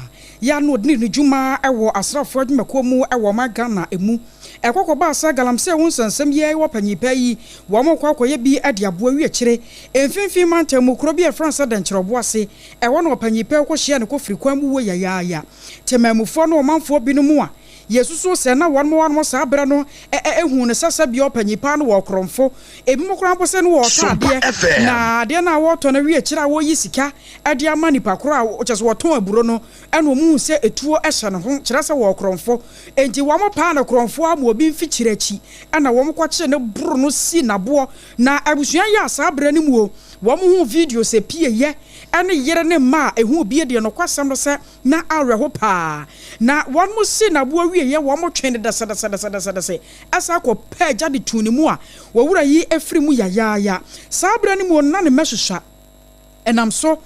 yɛ a na ɔdini ne dwuma wɔ asraafoɔ adwumakuo mu wɔ ɔman Ghana mu. Ɛkɔ kɔbaa sɛ galamsey ho nsɛnsɛm yi wɔ panyin pa yi, wɔkɔ akɔyɛ bi de aboa wi akyire. Mfimfini mantam mu kuro bi a yɛfrɛ no sɛ Dɛnkyerɛbo ase, ɛhɔ na ɔpanyin pa yi kɔhyiaa ne kɔfiri kwan mu wuo yayaaya. Temanmufoɔ ne ɔmanfoɔ binom a yɛsusu sɛ na wɔn wɔ hɔ saa berɛ no huu no sɛ sɛdeɛ ɔpanyin pa no wɔ ɔkorɔmfo. Ebinom koraa mpo sɛ no wɔretɔ adeɛ, na adeɛ no a wɔretɔ no awie akyire a wɔreyi sika de ama nipa korɔ a kyerɛ sɛ wɔtɔn aburo no, ɛna wɔhuu sɛ etuo hyɛ ne ho, kyerɛ sɛ wɔwɔ korɔmfo. Enti wɔpaa no korɔmfo ara ma obi mfikyire akyi, ɛna wɔkɔkyee no boro no sii no aboɔ. Na abusua yi a saa berɛ no mu o, wɔhuu videos pieeɛ ne yere ne mma a ɛhuu bie deɛ, nokwasɛm no sɛ na awerɛho paa. Na wɔsii no aboɔ wieeɛ, wɔtwee no dɛsɛdɛsɛdɛsɛdɛsɛ san kɔpɛɛ gya de too ne mu a owura yi firi mu yayaaya. Saa berɛ no mu o, na ne mma susua. Ɛnam so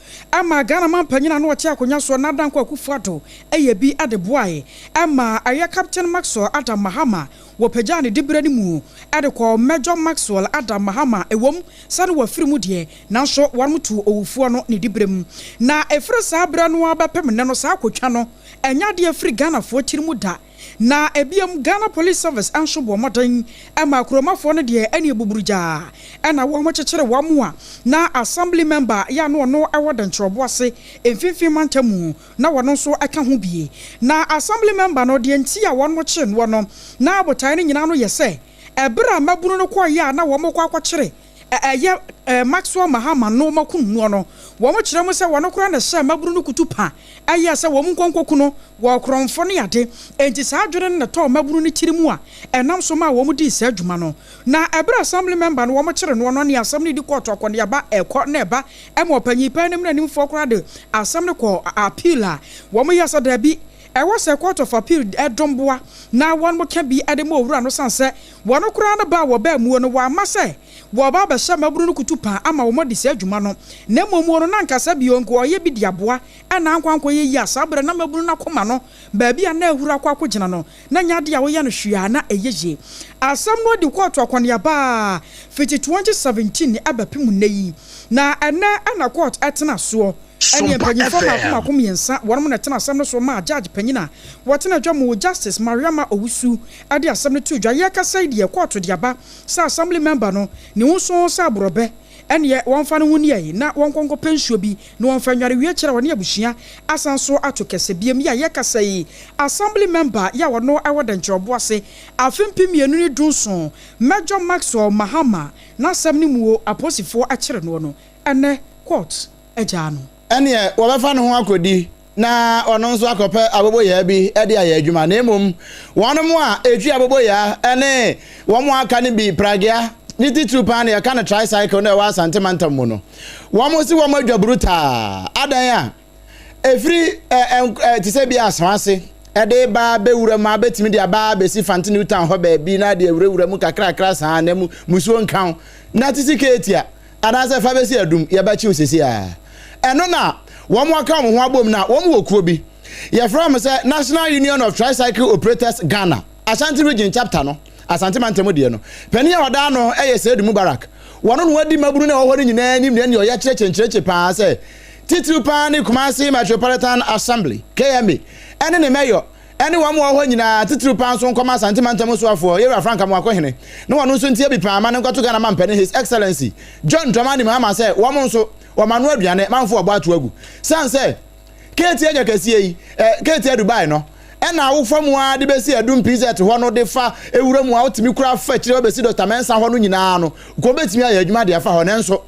ma Ghana manpanyin a na ɔte akonnwa soɔ Nana Dankwa Akufo-Addo yɛ bi de boae ma ɛyɛ Captain Maxwell Adam Mahama wɔpagyaa ne diberɛ no mu de kɔɔ Major Maxwell Adam Mahama ɛwom sɛ na wafiri mu deɛ nanso wɔn too owufoɔ no ne diberɛ mu. Na ɛfiri saa berɛ no ara bɛpem nnɛ no saa akotwa no ɛnyɛ adeɛ afiri Ghanafoɔ tiri mu da. Na ebiom Ghana Police Service nso bɔɔ mmɔden maa kuromafoɔ no deɛ ɛne abuburugyaa na wɔn kyekyere wɔn a na Assembly member yɛ a na ɔno wɔ Dɛnkyerɛbo ase mfimfini mantam mu na wɔn nso ka ho bie. Na Assembly member no deɛ nti a wɔn kyee noɔ no na botaeɛ no nyinaa no yɛ sɛ ɛberɛ a mmabunu no kɔeɛ a na wɔn kɔ akɔkyere ɛyɛ Maxwell Mahama no makum noɔ no, wɔn kyerɛ mu sɛ wɔn koraa na ɛhyɛɛ mmabunu no kutu pa ɛyɛɛ sɛ wɔn nkɔnkɔku no wɔ korɔmfo ne ade. Enti saa adwene no na ɛtɔɔ mmabunu no tiri mu a ɛnam so maa wɔn dii saa adwuma no. Na ɛberɛ Assembly member no wɔn kyere noɔ no ne asɛm no di kɔɔto akɔneaba ɛkɔ na ɛba ɛma ɔpanyin paa no mmaranimfoɔ koraa de asɛm no kɔɔ appeal a wɔn yɛɛ sɛ daabi ɛwɔ sɛ Court of Appeal dom boa na wɔn ka bi de ma owura no sane sɛ wɔn koraa no ba a wɔbaa muo no wɔamma sɛ wɔba abɛhyɛ mmabunu no kutu paa ama wɔn adi saa adwuma no na mmom muo no na ankasa bio nka ɔyɛ bi de aboa ɛna ankɔ ankɔyɛ yie a saa berɛ na mmabunu no akoma no baabi a na ahuru akɔ akɔgyina no na nyɛ adeɛ a woyɛ no hwee a na ɛyɛ yie. Asɛm no adi kɔɔto akɔneaba a fiti 2017 bɛpem nnɛ yi na ɛnnɛ ɛna kɔɔt ɛtena soɔ. Ɛneɛ mpanyinfoɔ mmaako mmaako mmiɛnsa wɔnom na ɛtena asɛm no so maa judge panyin a wɔtena adwa mu Justice Mariama Owusu de asɛm no too dwa. Yɛrekasa yi deɛ kɔɔto de aba sɛ assembly member no ne ho soo sɛ aborɔbɛ ɛneɛ wɔmfa ne ho nniae na wɔnkɔ nkɔpɛ nsuo bi na wɔmfa nnware wie kyerɛ wɔne abusua asan so ato kɛsɛ biam yi a yɛrekasa yi assembly member yi a ɔno ɛwɔ Dɛnkyerɛbo ase afe 2017 Major Maxwell Mahama n'asɛm no muo apolisifoɔ akyere noɔ no ɛnɛ court agyaa no. Ɛnneɛ wɔbɛfa ne ho akɔdi, na ɔno nso akɔpɛ aboboyaa bi de ayɛ adwuma, na mmom wɔnom a ɛtwi aboboyaa ne wɔn a aka no bi pragea, ne titiriw paa na yɛka no tricycle no a ɛwɔ Asante mantam mu no, wɔn se wɔn adwa brutaa. Adan a ɛfiri ɛ, ɛ, te sɛ bi Asoase ɛde ba bɛwura mu a bɛtumi de aba abɛsi Fante New Town hɔ baabi na de awurawura mu kakrakra saa na mu musuo nka ho na tete keetia anaasɛ fa bɛsi adum, yɛbɛkye wo seesei ara. Ɛno na wɔn aka wɔn ho abom na wɔn wɔ kuo bi, yɛfrɛ wɔn sɛ National Union of Tricycle Operators Ghana, Ashanti Region Chapter no, Asante mantam deɛ no. Panin a ɔda ano yɛ Seidu Mubarak. Wɔn na wɔadi mmabunu no a ɛwɔ hɔ no nyinaa anim na ɛne ɔyɛ kyerɛkyerɛ nkyerɛkyerɛ paa sɛ titiriw paa ne Kumasi Metropolitan Assembly, KMA, ɛne ne mɛyɔ ɛne wɔn a wɔwɔ hɔ nyinaa, titiriw paa nso nkɔma Asante Mantam Soafoɔ, Yɛwura Frank Amoakohene, na wɔn nso ntie bi paa ma no nkɔto Ghana Mampanin His Excellency John Dramani Mahama sɛ wɔn nso wɔn ano aduane manfo wɔbɔ ato agu. Sane sɛ KT anya kɛseɛ yi, eh, KT Dubai no, ɛna wofa mu ara de bɛsi Adum PZ hɔ no de fa ewura mu a wotumi kura fa akyire hɔ bɛsi Dr. Mensah hɔ no nyinaa no, nka wɔbɛtumi ayɛ adwuma de afa hɔ nanso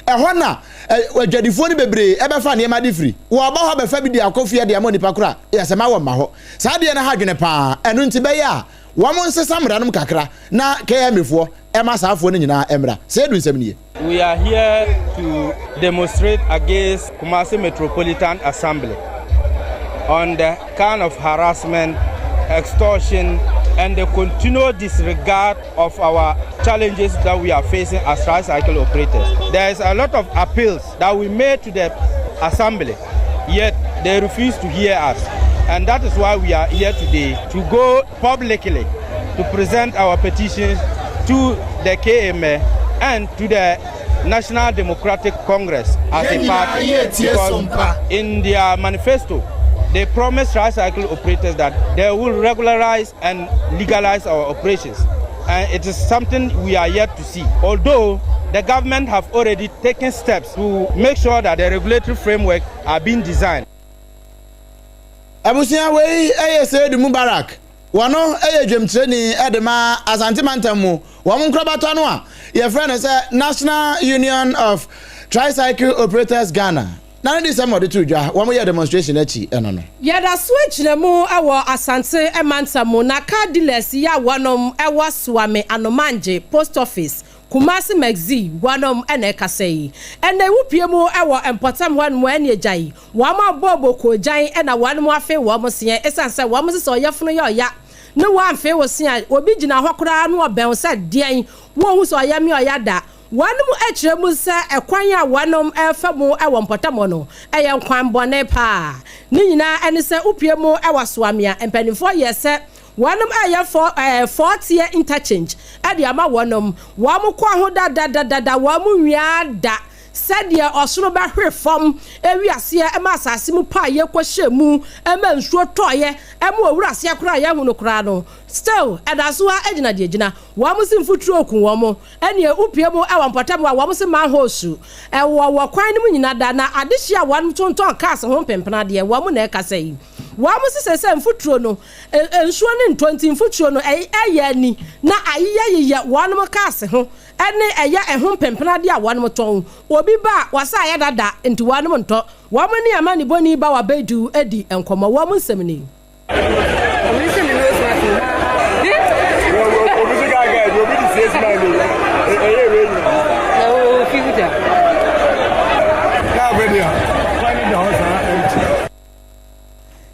Ɛhɔ na adwadifoɔ no bebree bɛfa nneɛma de firi. Wɔba hɔ bɛfa bi de akɔ fie de ama onipa koro a, yɛ sɛ ma wɔmma hɔ. Saa adeɛ no ha adwene pa ara. Ɛno nti bɛyɛ a wɔn nsesa mmara nom kakra na KMA foɔ ma saa foɔ no nyinaa mmra. Seidu nsɛm nie. We are here to demonstrate against Kumasi Metropolitan Assembly on the kind of harassment, extortion, and the continual disregard of our challenges that we are facing as tricycle operators. There is a lot of appeals that we made to the assembly, yet they refuse to hear us. And that is why we are here today to go publicly to present our petitions to the KMA and to the National Democratic Congress as a party. Because in their manifesto, They promised tricycle operators that they will regularize and legalize our operations. And it is something we are yet to see. Although the government have already taken steps to make sure that the regulatory framework are being designed. Abusua wei yɛ Seidu Mubarak. Wɔno yɛ dwamtirani de ma Asante mantam mu wɔn nkorabata no a yɛfrɛ no sɛ National Union of Tricycle Operators Ghana. Na ne disɛm a ɔde too dwa wɔn yɛɛ demonstration akyi no no. Yɛda so gyina mu wɔ Asante mantam mu na car dealers yi a wɔnom wɔ Suame Anomangye post office, Kumasi Maxi wɔnom na ɛkasa yi. Ɛnɛ wo pue mu wɔ mpɔtam hɔ nom ɛne agya yi wɔn abɔ bokoo gyan na wɔnom afe wɔn seɛ ɛsiane sɛ wɔn se sɛ ɔyafunu yɛ ɔya ne wɔamfe wo se a obi gyina hɔ koraa na ɔbɛn wo sɛ deɛn wonhu sɛ ɔyam yɛ ɔya da. Wɔnom kyerɛ mu sɛ ɛkwan a wɔnom refa mu wɔ mpɔtam hɔ no yɛ nkwan bɔne paa. Ne nyinaa ne sɛ wopue mu wɔ Soamea mpaninfoɔ yɛ sɛ wɔnom reyɛ four tier interchange de ama wɔnom. Wɔn kɔ ho dadadadada wɔn nwia da sɛdeɛ ɔsono bɛhwe fam ewi aseɛ ma asase mu paeɛ kɔhyɛ mu ma nsuo tɔeɛ ma owura aseɛ koraa a yɛnhu no koraa no still ɛda so ara gyina deɛ ɛgyina. Wɔn se mfuturo reku wɔn. Ɛneɛ wopue mu wɔ mpɔtam a wɔn se manhole su wɔ wɔ kwan no mu nyina da na adehyeɛ a wɔn tontɔn cars ho mpempena deɛ wɔn na ɛkasa yi. Wɔn se sɛsɛ mfuturo no nsuo no ntɔ nti mfuturo no ɛyɛ ani na ayeyɛyeyɛ wɔn cars ho ne ɛyɛ ɛho mpempena adeɛ a wɔn tɔn. Obi ba a wɔse ayɛ dada nti wɔn ntɔ. Wɔn ne amanibɔni Bawa Baidu di nkɔmmɔ. Wɔn nsɛm ni.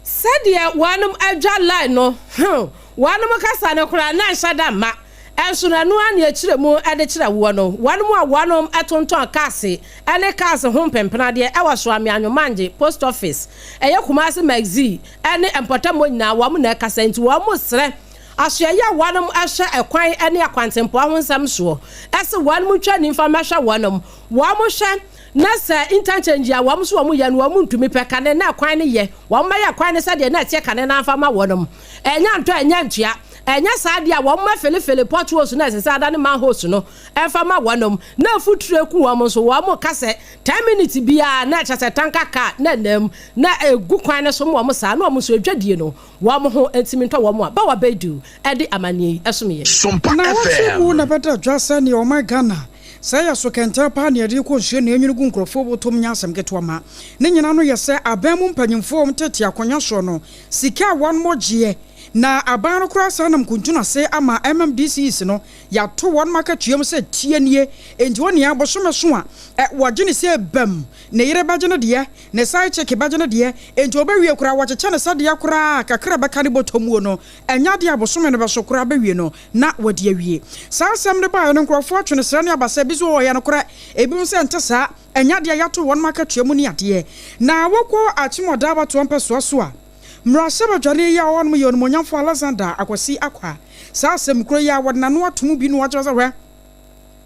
Sɛdeɛ wɔnom adwa line no, hmm, wɔnom kasa no koraa na nhyɛ da mma. Nso no ɛno ara na ɛkyerɛ mu de kyerɛ woɔ no, wɔnom a wɔnom tontɔn cars ne cars ho mpempenadeɛ wɔ Soame Anwomangye, Post Office, ɛyɛ Kumasi Maxi ne mpɔtam hɔ nyinaa wɔn na ɛkasa nti wɔn srɛ asoɛeɛ a wɔnom hwɛ ɛkwan ne akwantempɔn ho nsɛm soɔ se wɔnom ntwa ni mfa mmɛhwɛ wɔnom wɔn hwɛ na sɛ interchange a wɔn nso wɔn yɛ no wɔn ntumi pɛ kane na ɛkwan no yɛ wɔn bɛyɛ kwan no sɛdeɛ na ɛteɛ kane no amfa ma wɔnom ɛnya ntɔ ɛnya ntua Ɛnyɛ saa deɛ a, wɔn mɛfelefele potholes no a ɛsɛ sɛ adane manholes no mfa ma wɔnom, na mfuturo aku wɔn nso. Wɔka sɛ ten minutes biara na kyerɛ sɛ tanker car na ɛnam na ɛgu kwan no so ma wɔn saa, na wɔn nso adwadie no wɔn ho ntumi ntɔ wɔn a. Bawa Baidu de amanneɛ yi som yɛn. Sompa Nnawɔtwe mu FM. na ɛbɛda dwa sɛ nea ɔman Ghana sɛ yɛ so kɛntɛn paa na yɛde rekɔ nsuo na enwunu gu nkurɔfoɔ bɔtɔm nyɛ asɛm ketewa ma ne nyinaa no yɛ sɛ aban mu mpanyimfoɔ a wɔtete akonnwa soɔ no sika a wɔgyeɛ Na aban no koraa san nam kuntun ase ama MMDCs no yɛato wɔnom akatua mu sɛ tie nie, enti onua bosome so a ɛ wɔgye no sɛ bam, ne yere bɛgye no deɛ, ne side chick bɛgye no deɛ, enti ɔbɛwie koraa wɔkyekyɛ no sɛdeɛ koraa a kakra a ɛbɛka ne bɔtɔ muo no, ɛnyɛ adeɛ a bosome no bɛso koraa bɛwie no na wɔde awie. Saa asɛm no baeɛ no nkurɔfoɔ atwe no srɛ ne abasa, ebi nso wɔ hɔ ɛyɛ nokorɛ, ebinom sɛ ɛnte saa, ɛnyɛ adeɛ a yɛato wɔnom akatua mu ne adeɛ. Na wokɔ Akyem Ɔdaa abatoɔ mpɛsoa so a, Mmarahyɛbadwani yi a ɔwɔ hɔnom yɛ Onimuonyamfo Alexander Akwasi Acquah. Saa asɛm koro yi ara wɔde n'ano ato mu bi na wɔakyerɛ sɛ hwɛ,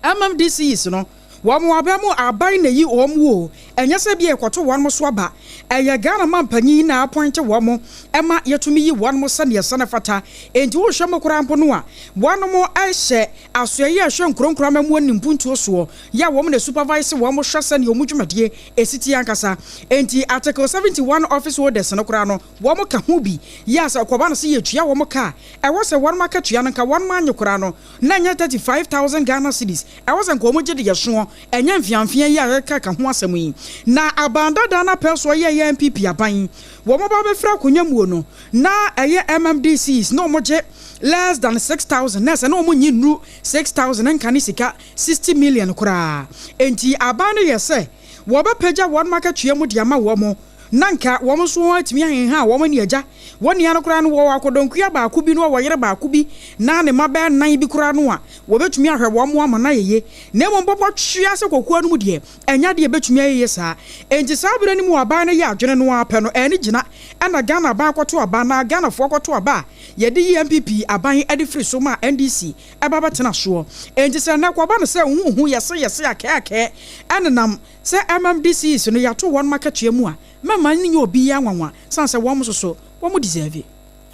MMDCs no, wɔn aba mu aban na eyi wɔn o, ɛnyɛ sɛ ebia yɛkɔto wɔn so aba. Ɛyɛ Ghana manpanyin na apɔinte wɔn ma yɛtumi yi wɔn sɛnea ɛsɛ na ɛfata. Enti wohwɛ mu koraa mpo no a, wɔn hyɛ asoɛeɛ a ɛhwɛ nkuro nkuro amammuo ne mpuntuo soɔ, yɛ a wɔn na supervise wɔn hwɛ sɛnea wɔn dwumadie ɛsi teɛ ankasa. Enti Article 71 office holders no koraa no wɔn ka ho bi. Yɛ a sɛ ɛkɔba no sɛ yɛtua wɔn ka a, ɛwɔ sɛ wɔn akatua no nka wɔn anye koraa no na ɛnyɛ 35,000 Ghana cedis. Ɛwɔ sɛ nka wɔn gye deɛ ɛsoɔ, ɛnyɛ mfeamfea yi a yɛreka ka ho asɛm yi. Na aban dada no apɛ soɔ yɛɛyɛ NPP aban, wɔn ba bɛfiri akonwa muo no na ɛyɛ MMDCs na wɔn gye less than 6,000 na ɛsɛ na wɔn nnye nnuru 6,000 nka ne sika 60 million koraa. Enti aban no yɛ sɛ wɔbɛpagya wɔn akatua mu de ama wɔn, na anka wɔn nso atumi ahenha wɔn ani agya. Wɔn nua no koraa no, wɔwɔ akɔdɔnkuya baako bi na ɔwɔ yere baako bi na ne mma bɛyɛ nnan bi koraa no a, wɔbɛtumi ahwɛ wɔn ama no ayɛ yie. Na mmom bɔbɔ twea sɛ kokoa no mu deɛ, ɛnyɛ adeɛ a ɛbɛtumi ayɛ yie saa. Enti saa berɛ no mu aban no yɛ adwene no ara pɛ no, ɛne gyina na Ghana aban kɔto aba anaa Ghanafoɔ kɔto aba a yɛde yi NPP aban de firi so maa NDC ba bɛtena soɔ. Enti sɛ nnɛ kɔba no sɛ huhu, yɛse yɛse, akɛɛ akɛɛ, ɛnenam sɛ MMDCs no yɛato wɔnom akatua mu a, mɛmma no nyɛ obiara nwanwa. sane sɛ wɔn nso so wɔn deserve.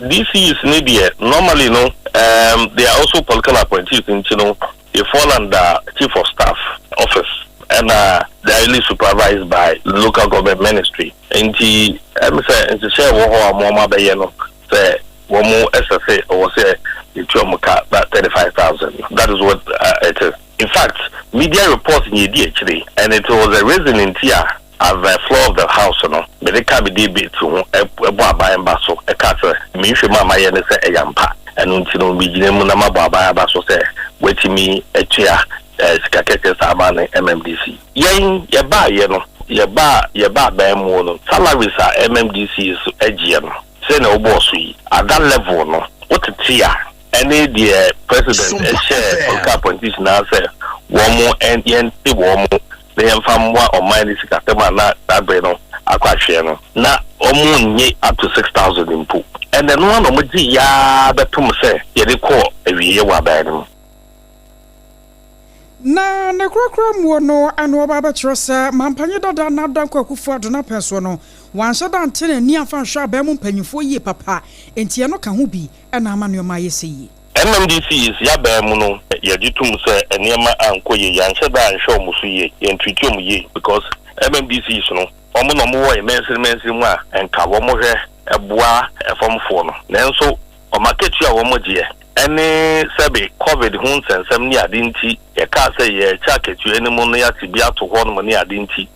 DCs no deɛ normally no um they are also political appointees nti no they fall under chief of staff office ɛna they are really supervised by local government ministry nti ɛm sɛ nhyehyɛɛ wɔ hɔ a wɔn abɛyɛ no sɛ wɔn ɛsɛ sɛ ɛwɔ sɛ yɛtua wɔn ka that 35,000. That is what it is. In fact, media reports na edi akyire and it was a reason nti a at the floor of the house no mede ka me debate ho bɔ aban ba so ka sɛ me nhwɛmu a mayɛ ne sɛ ɛyɛ ampa, ɛno nti no megyina mu na mabɔ aban aba so sɛ watumi atua sika kɛseɛ saa ama ne MMDC. Yɛn yɛbaayɛ no yɛbaa yɛbaa aban mu no salaries a MMDCs gyeɛ no sɛnea wobɔɔ so yi at that level no wotete a ɛne deɛ president hyɛɛ political appointees nyinaa sɛ wɔn yɛnte wɔn na yɛmfa mmoa ɔman no sikasɛm a na saa bere no akɔ ahweɛ no, na wɔn nnye up to 6,000 mpo. Ɛna ɛno ara na wɔn gye yaa bɛtom sɛ yɛde kɔɔ awieɛ wɔ aban no mu. Na ne korakora muo no ano ɔba abɛkyerɛ sɛ Mampanyin dada Nana Dankwa Akufo-Addo n'apɛn soɔ no, wanhyɛ da ante n'ani amfa anhwɛ aban mu mpanyinfoɔ yie papa, enti ɛno ka ho bi na ama nneɛma ayɛ sɛ yie. MMDCs y'abaa mu no yɛgye tom sɛ nneɛma ankɔ yie, yɛanhyɛ da anhwɛ wɔn so yie, yɛntreati wɔn yie because MMDCs no wɔn na wɔwɔ yɛn mansini mansini mu a nka wɔhwɛ boa ɛfamfoɔ no nanso wɔn akatua a wɔgyeɛ ɛne sɛbe covid ho nsɛnsɛm ne ade nti yɛkaa sɛ yɛrekyɛ akatua no mu no yɛate bi ato hɔ nom ne ade nti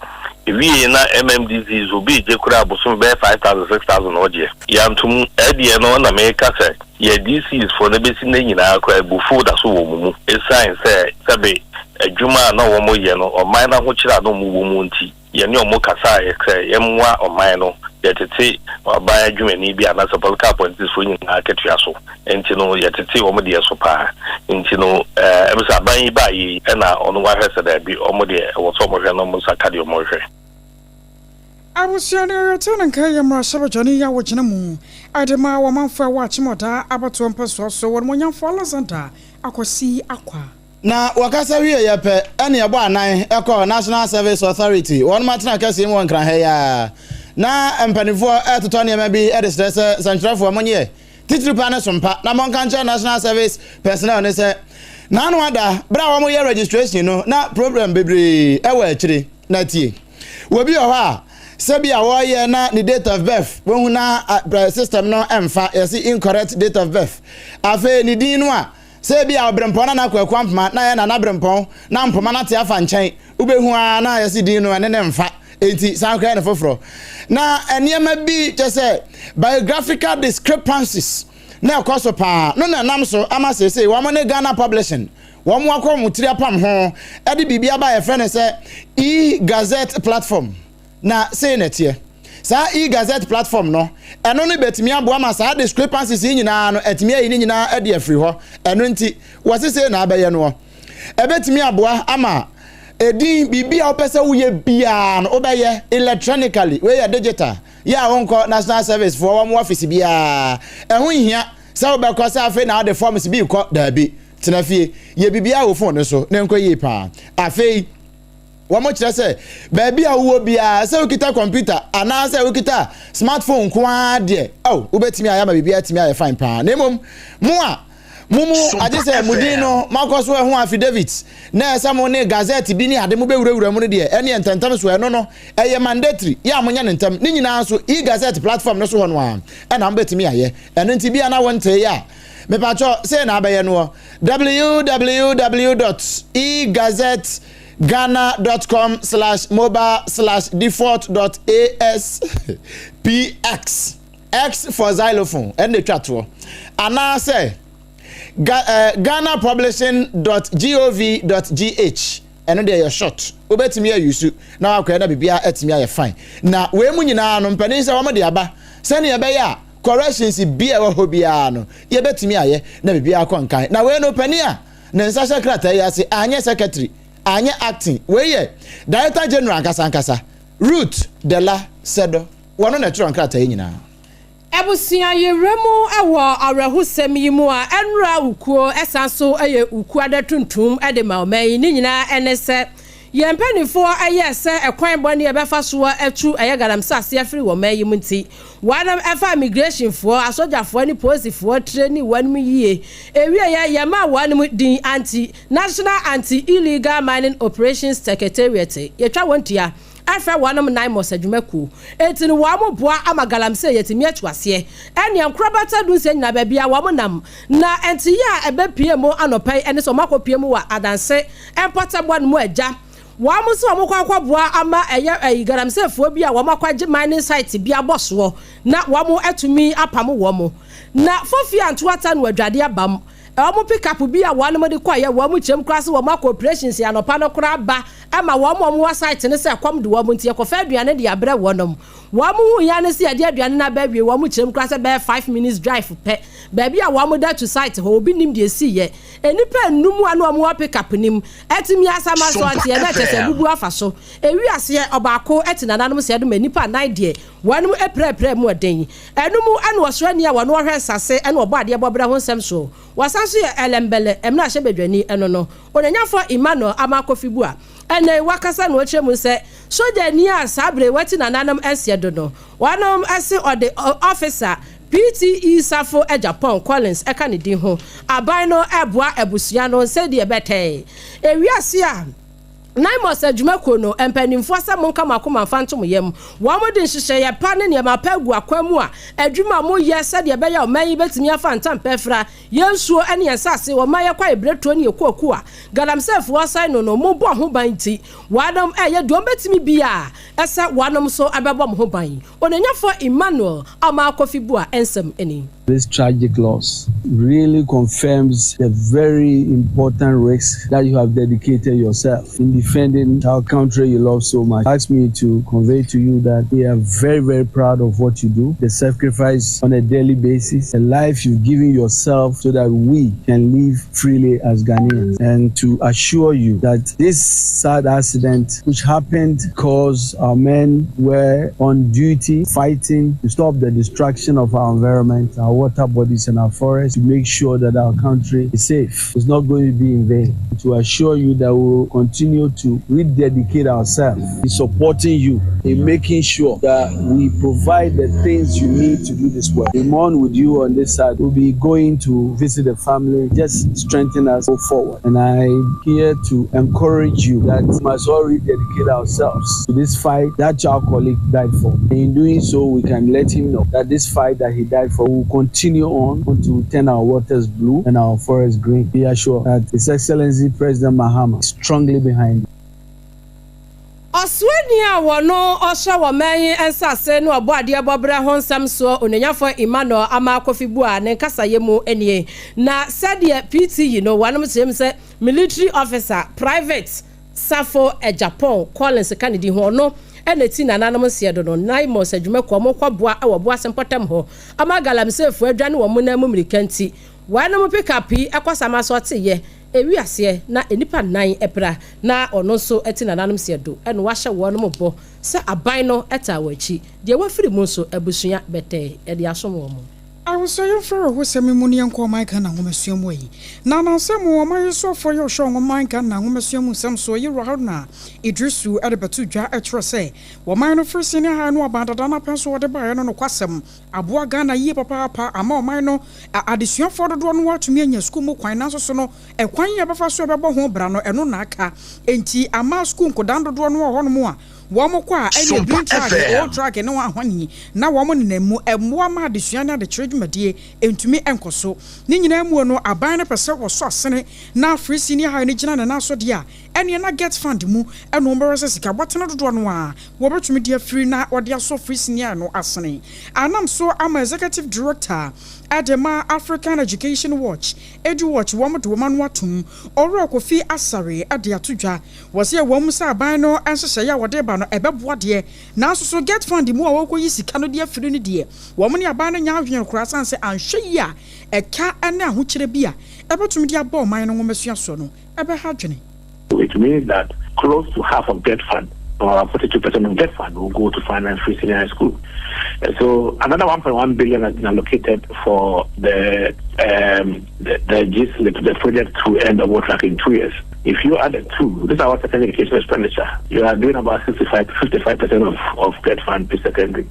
Ewiei na MMDCs obi regye koraa bosome bɛyɛ 5000, 6000 na ɔgyeɛ. Yɛanto mu. Ɛdeɛ no na meka sɛ yɛ DCs foɔ no bɛsi nnɛ nyinaa koraa abufuo da so wɔ wɔn mu ɛsiane sɛ sɛbe adwuma a na wɔn yɛ no ɔman no ahokyere a na wɔn wɔ mu nti yɛne wɔn kasaeɛ sɛ yɛmmoa ɔman no yɛtete aban adwumani bi anaasɛ political appointees foɔ nyinaa akatua so. Nti no yɛtetee wɔn deɛ so paa. Nti no ɛɛ sɛ aban yi baeɛ yi ɛna ɔno wahwɛ sɛ daabi wɔn deɛ ɛwɔ sɛ wɔhwɛ na wɔn nsa ka deɛ wɔhwɛ. Abusua no yɛte no nka yɛ mmarahyɛbadwani yi a wɔgyina mu de ma ɔmanfoɔ a ɛwɔ Akyem Ɔdaa abatoɔ mpɛsoa so, Ɔnimonyamfoɔ Alexander Akwasi Akwa. Na wɔkasa wieeɛ pɛ ɛne ɛbɔ anan kɔɔ National Service Authority wɔnom atena kɛseɛ mu wɔ Nkran ha yi ara. Na mpaninfoɔ retotɔ nneɛma bi de srɛ sɛ nsɛntwerɛfoɔ monyeɛ titiri paa ne sompa na monka nkyerɛ National Service personnel no sɛ n'ano ada berɛ a wɔyɛ registration no na problem bebree wɔ akyire. Na tie, obi wɔ hɔ a sɛ bi a wɔyɛ na ne date of birth wɔhu na system no mfa, yɛse incorrect date of birth. Afei ne din no a sɛ bi a ɔbrempɔn na na Kwaku Ampoma na yɛ Nana Brempɔn na Mpoma no ate afa nkyɛn, wobɛhu ara na yɛse din no ɛne ne mfa, enti san kɔyɛ no foforɔ. Na nneɛma bi kyɛ sɛ biographical discrepancies na ɛkɔ so paa no na ɛnam so ama seesei wɔn ne Ghana Publishing wɔn akɔ wɔn tiri apam ho de biribi aba a yɛfrɛ no sɛ e-Gazette platform. Na sei na ɛteɛ. Saa e-Gazette platform no, ɛno no bɛtumi aboa ma saa discrepancies yi nyinaa no, atumi ayi ne nyinaa adi afiri hɔ. Ɛno nti, wɔse sei na abɛyɛ noɔ. Ɛbɛtumi aboa ama edin, biribi a wopɛ sɛ woyɛ biara no, wobɛyɛ electronically. Wei yɛ digital. Yɛ a wonkɔ National Service foɔ wɔn office biara. Ɛho nhia sɛ wobɛkɔ sɛ afei na wode forms bi rekɔ. Daabi. Tena fie. Yɛ biribiara wɔ phone no so na ɛnkɔ yie paa. Afei, Wɔkyerɛ sɛ baabi a wowɔ biara, sɛ wokita kɔmputa anaasɛ wokita smartphone nko ara deɛ, ao, wobɛtumi ayɛ ama biribiara atumi ayɛ fine paa. Na mmom, mo a mo mu agye sɛ mo din no moakɔ so ɛho affidavit na ɛsɛ mo ne gazette bi ne ade mobɛwurawura mu no deɛ, ɛneɛ ntɛntɛm so ɛno no ɛyɛ mandatory yɛ a monyɛ no ntɛm. Ne nyinaa nso e-gazette platform no so hɔ no ara ɛna mobɛtumi ayɛ. Ɛno nti bia na wontee a, mepakyɛ sei na abɛyɛ noɔ, www dot e-gazette Ghana dot com slash mobile slash default dot aspx, X for xylophone, ɛna etwa toɔ, anaasɛ ga, eh, Ghana publishing dot gov dot gh, ɛno deɛ yɛ short, wobɛtumi ayusu na wakɔɛ na biribiara atumi ayɛ fine. Na wei mu nyinaa no mpanin sɛ wɔn de aba sɛnea ɛbɛyɛ a corrections bi a ɛwɔ hɔ biara no yɛbɛtumi ayɛ na biribiara akɔ nkan. Na wei no panin a ne nsa hyɛ krataa yi ase anyɛ secretary, anyɛ acting. Wei yɛ Director General ankasa ankasa, Ruth Dela Sedo. Wɔno na ɛtwerɛ nkrataa yi nyinaa. Abusua yewura mu wɔ awerɛhosɛm yi mu a ɛnora Ukuo san so yɛ Ukuada tuntum de ma ɔman yi. Ne nyinaa ne sɛ. Yɛn mpaninfoɔ yɛɛ sɛ ɛkwan bɔne a ɛbɛfa soɔ atu ɛyɛ galamsey ase afiri wɔ man yi mu nti, wɔnom ɛfaa migrationfoɔ, asogyafoɔ ne polisifoɔ training wɔnom yie. Ɛwieɛ yɛmaa wɔnom din anti National Anti-Illegal Mining Operations Secretariat, yɛtwa wɔn tua frɛ wɔnom NAIMOS adwumakuo. Enti no wɔn boa ama galamsey yɛtumi atu aseɛ. Ɛneɛ nkorabata dunsia nyinaa baabi a wɔn nam. Na nteyɛ a ɛbɛpue mu anɔpa yi ɛne sɛ wɔn akɔpue mu wɔ Adanse mpɔtaboa no mu agya wɔn sɛ wɔn kɔ akɔboa ama ɛyɛ ɛyi galamseyfoɔ bi a wɔn akɔgye mining site bi abɔ soɔ na wɔn atumi apamo wɔn. Na Fofie Antoata no adwade abam wɔn pick up bi a wɔn de kɔeɛ wɔn kyɛm koraa sɛ wɔn akɔ operations anɔpa no koraa ba ama wɔn a wɔwɔ site no sɛ ɛkɔm de wɔn nti yɛkɔfa aduane de abrɛ wɔnom. Wɔn hui ara ne sɛ yɛde aduane no aba awie, wɔn kyerɛm koraa sɛ bɛyɛ 5 minutes drive pɛ, baabi a wɔn da to site hɔ, obi nnim deɛ ɛsiiɛ. Nnipa nnum a na wɔn wɔ pick up no mu atumi asama so ateɛ na kyerɛ sɛ abubu afa so. Ɛwi aseɛ, ɔbaako te nananom sɛɛ do ma nnipa nnan deɛ wɔn apirapira mu ɔden. Ɛno mu ɛna ɔsraani a wɔn ɔhwɛ nsase ɛna ɔbɔ adeɛ bɔberɛ ho nsɛm soɔ. Wɔsan nso yɛ Ellembelle mmarahyɛbadwani ɛno no, Onyanyafoɔ Emmanuel Armah Kofi Buah. Ɛnnɛ yi, wakasa na ɔkyerɛ mu sɛ sogyani a saa bere yi wati nananom nseɛ do no, wɔnom se ɔde Officer PTE Safo Agyapong Collins ka ne din ho. Aban no reboa abusua no sɛdeɛ ɛbɛtɛe ewiase a NAIMOS adwumakuo no mpanimfoɔ sɛ monka mo akoma mfa nto mo yam. Wɔde nhyehyɛeɛ pa ne nneɛma pa agu akwan mu a adwuma a moyɛ sɛdeɛ ɛbɛyɛ a ɔman yi bɛtumi afa ntampɛ afira yɛn nsuo ne yɛn nsase, wɔma yɛn kwaeɛ berɛtuo ne yɛn kuokuo a galamseyfoɔ asɛe no no, mobɔ ho ban nti, wɔnom reyɛ deɛ wɔbɛtumi biara sɛ wɔnom nso bɛbɔ mo ho ban. Onyanyafoɔ Emmanuel Armah Kofi Buah nsɛm ni. This tragic loss really confirms the very important risk that you have dedicated yourself in defending our country you love so much. Ask me to convey to you that we are very, very proud of what you do, the sacrifice on a daily basis, the life you've given yourself so that we can live freely as Ghanaians. And to assure you that this sad accident, which happened because our men were on duty fighting to stop the destruction of our environment, our water bodies, and our forests, to make sure that our country is safe. It's not going to be in vain. To assure you that we will continue to rededicate ourselves in supporting you, in making sure that we provide the things you need to do this work. We mourn with you on this side. We'll be going to visit the family, just strengthen us go forward. And I'm here to encourage you that we must all rededicate ourselves to this fight that our colleague died for. And in doing so, we can let him know that this fight that he died for will continue on until we turn our waters blue and our forests green. Be assured that His Excellency President Mahama is strongly behind you. Ɔsoani a wɔno ɔhyɛ wɔ man yi nsase ne ɔbɔ adeɛ bɔberɛ ho nsɛm soɔ, Onyanyafoɔ Emmanuel Armah Kofi Buah ne nkasayɛ mu nie. Na sɛdeɛ PT yi no wɔnom kyerɛ mu sɛ military officer Private Safo Agyapong Collins ka ne din ho, ɔno ɛna ti nananom nseɛ do no NAIMOS adwumakuo ɔmo kɔboa ɛwɔ Boase mpɔtam hɔ ama galamseyfoɔ adwane wɔn mu nan mu mmirika nti wɔnom pickup yi ɛkɔ sama so ɔteyɛ ewi aseɛ na nnipa nnan ɛpra na ɔno nso ɛte nananom seɛ do ɛna wahyɛ wɔn bɔ sɛ aban no ɛta wɔn akyi deɛ wafiri mu nso abusua bɛtɛɛ ɛde asom wɔn. Awosɔ yɛmfrɛ awerɛhosɛm mu ne yɛnkɔ ɔman Ghana nwomasua mu ayi na anansɛ mu ɔman yi soafoɔ yɛ ɔhwɛ ɔman Ghana nwomasua mu nsɛm soɔ, Yɛwura Haruna Idrisu, ɛde bɛto dwa ɛkyerɛ sɛ wɔman no firi senior high no aban dada no apɛn so wɔde baeɛ no nokwasɛm aboa Ghana yie papaapa ama ɔman no adesuafoɔ dodoɔ no atumi anya sukuu mu kwan, nanso so no ɛkwan yɛ bɛfa so ɛbɛbɔ ho bra no ɛno na aka enti ama sukuu nkodan dodoɔ no wɔ hɔnom a wɔn kɔ a ɛne green track, old track ne wɔn ahɔni na wɔn nenam mu mmoa ma adesua ne adekyerɛ dwumadie ntumi nkɔ so. Ne nyinaa mu no, aban no pɛ sɛ wɔsɔ asene na free senior high no gyina ne nan so deɛ a ɛneɛ na GETFund mu ɛna wɔn bɛhwɛ sɛ sika bɔtene dodoɔ no a wɔbɛtumi de afiri na wɔde asɔ free senior no asene anam so ama. Executive director ɛde ma African Education Watch, EduWatch, wɔn de wɔn ano atom, Ɔwura Kofi Asare, ɛde ato dwa wɔsɛ wɔn mu sɛ aban no nhyehyɛeɛ a wɔde ba no ɛbɛboa deɛ, nanso so GETFund mu a wɔkɔyi sika no de afiri no deɛ, wɔn ne aban no nya adwene koraa san sɛ anhwɛ yi a ɛka ne ahokyerɛ bi a ɛbɛtumi de abɔ ɔman no nwomasua soɔ no ɛbɛha adwene. It means that close to half of GETFund, or 42% of GETFund, will go to finance free senior high school. And so another 1.1 billion has been allocated for the GSLIP, the project to end the water in 2 years. If you add the two, this is our secondary education expenditure. You are doing about 65 to 55% of GETFund to secondary.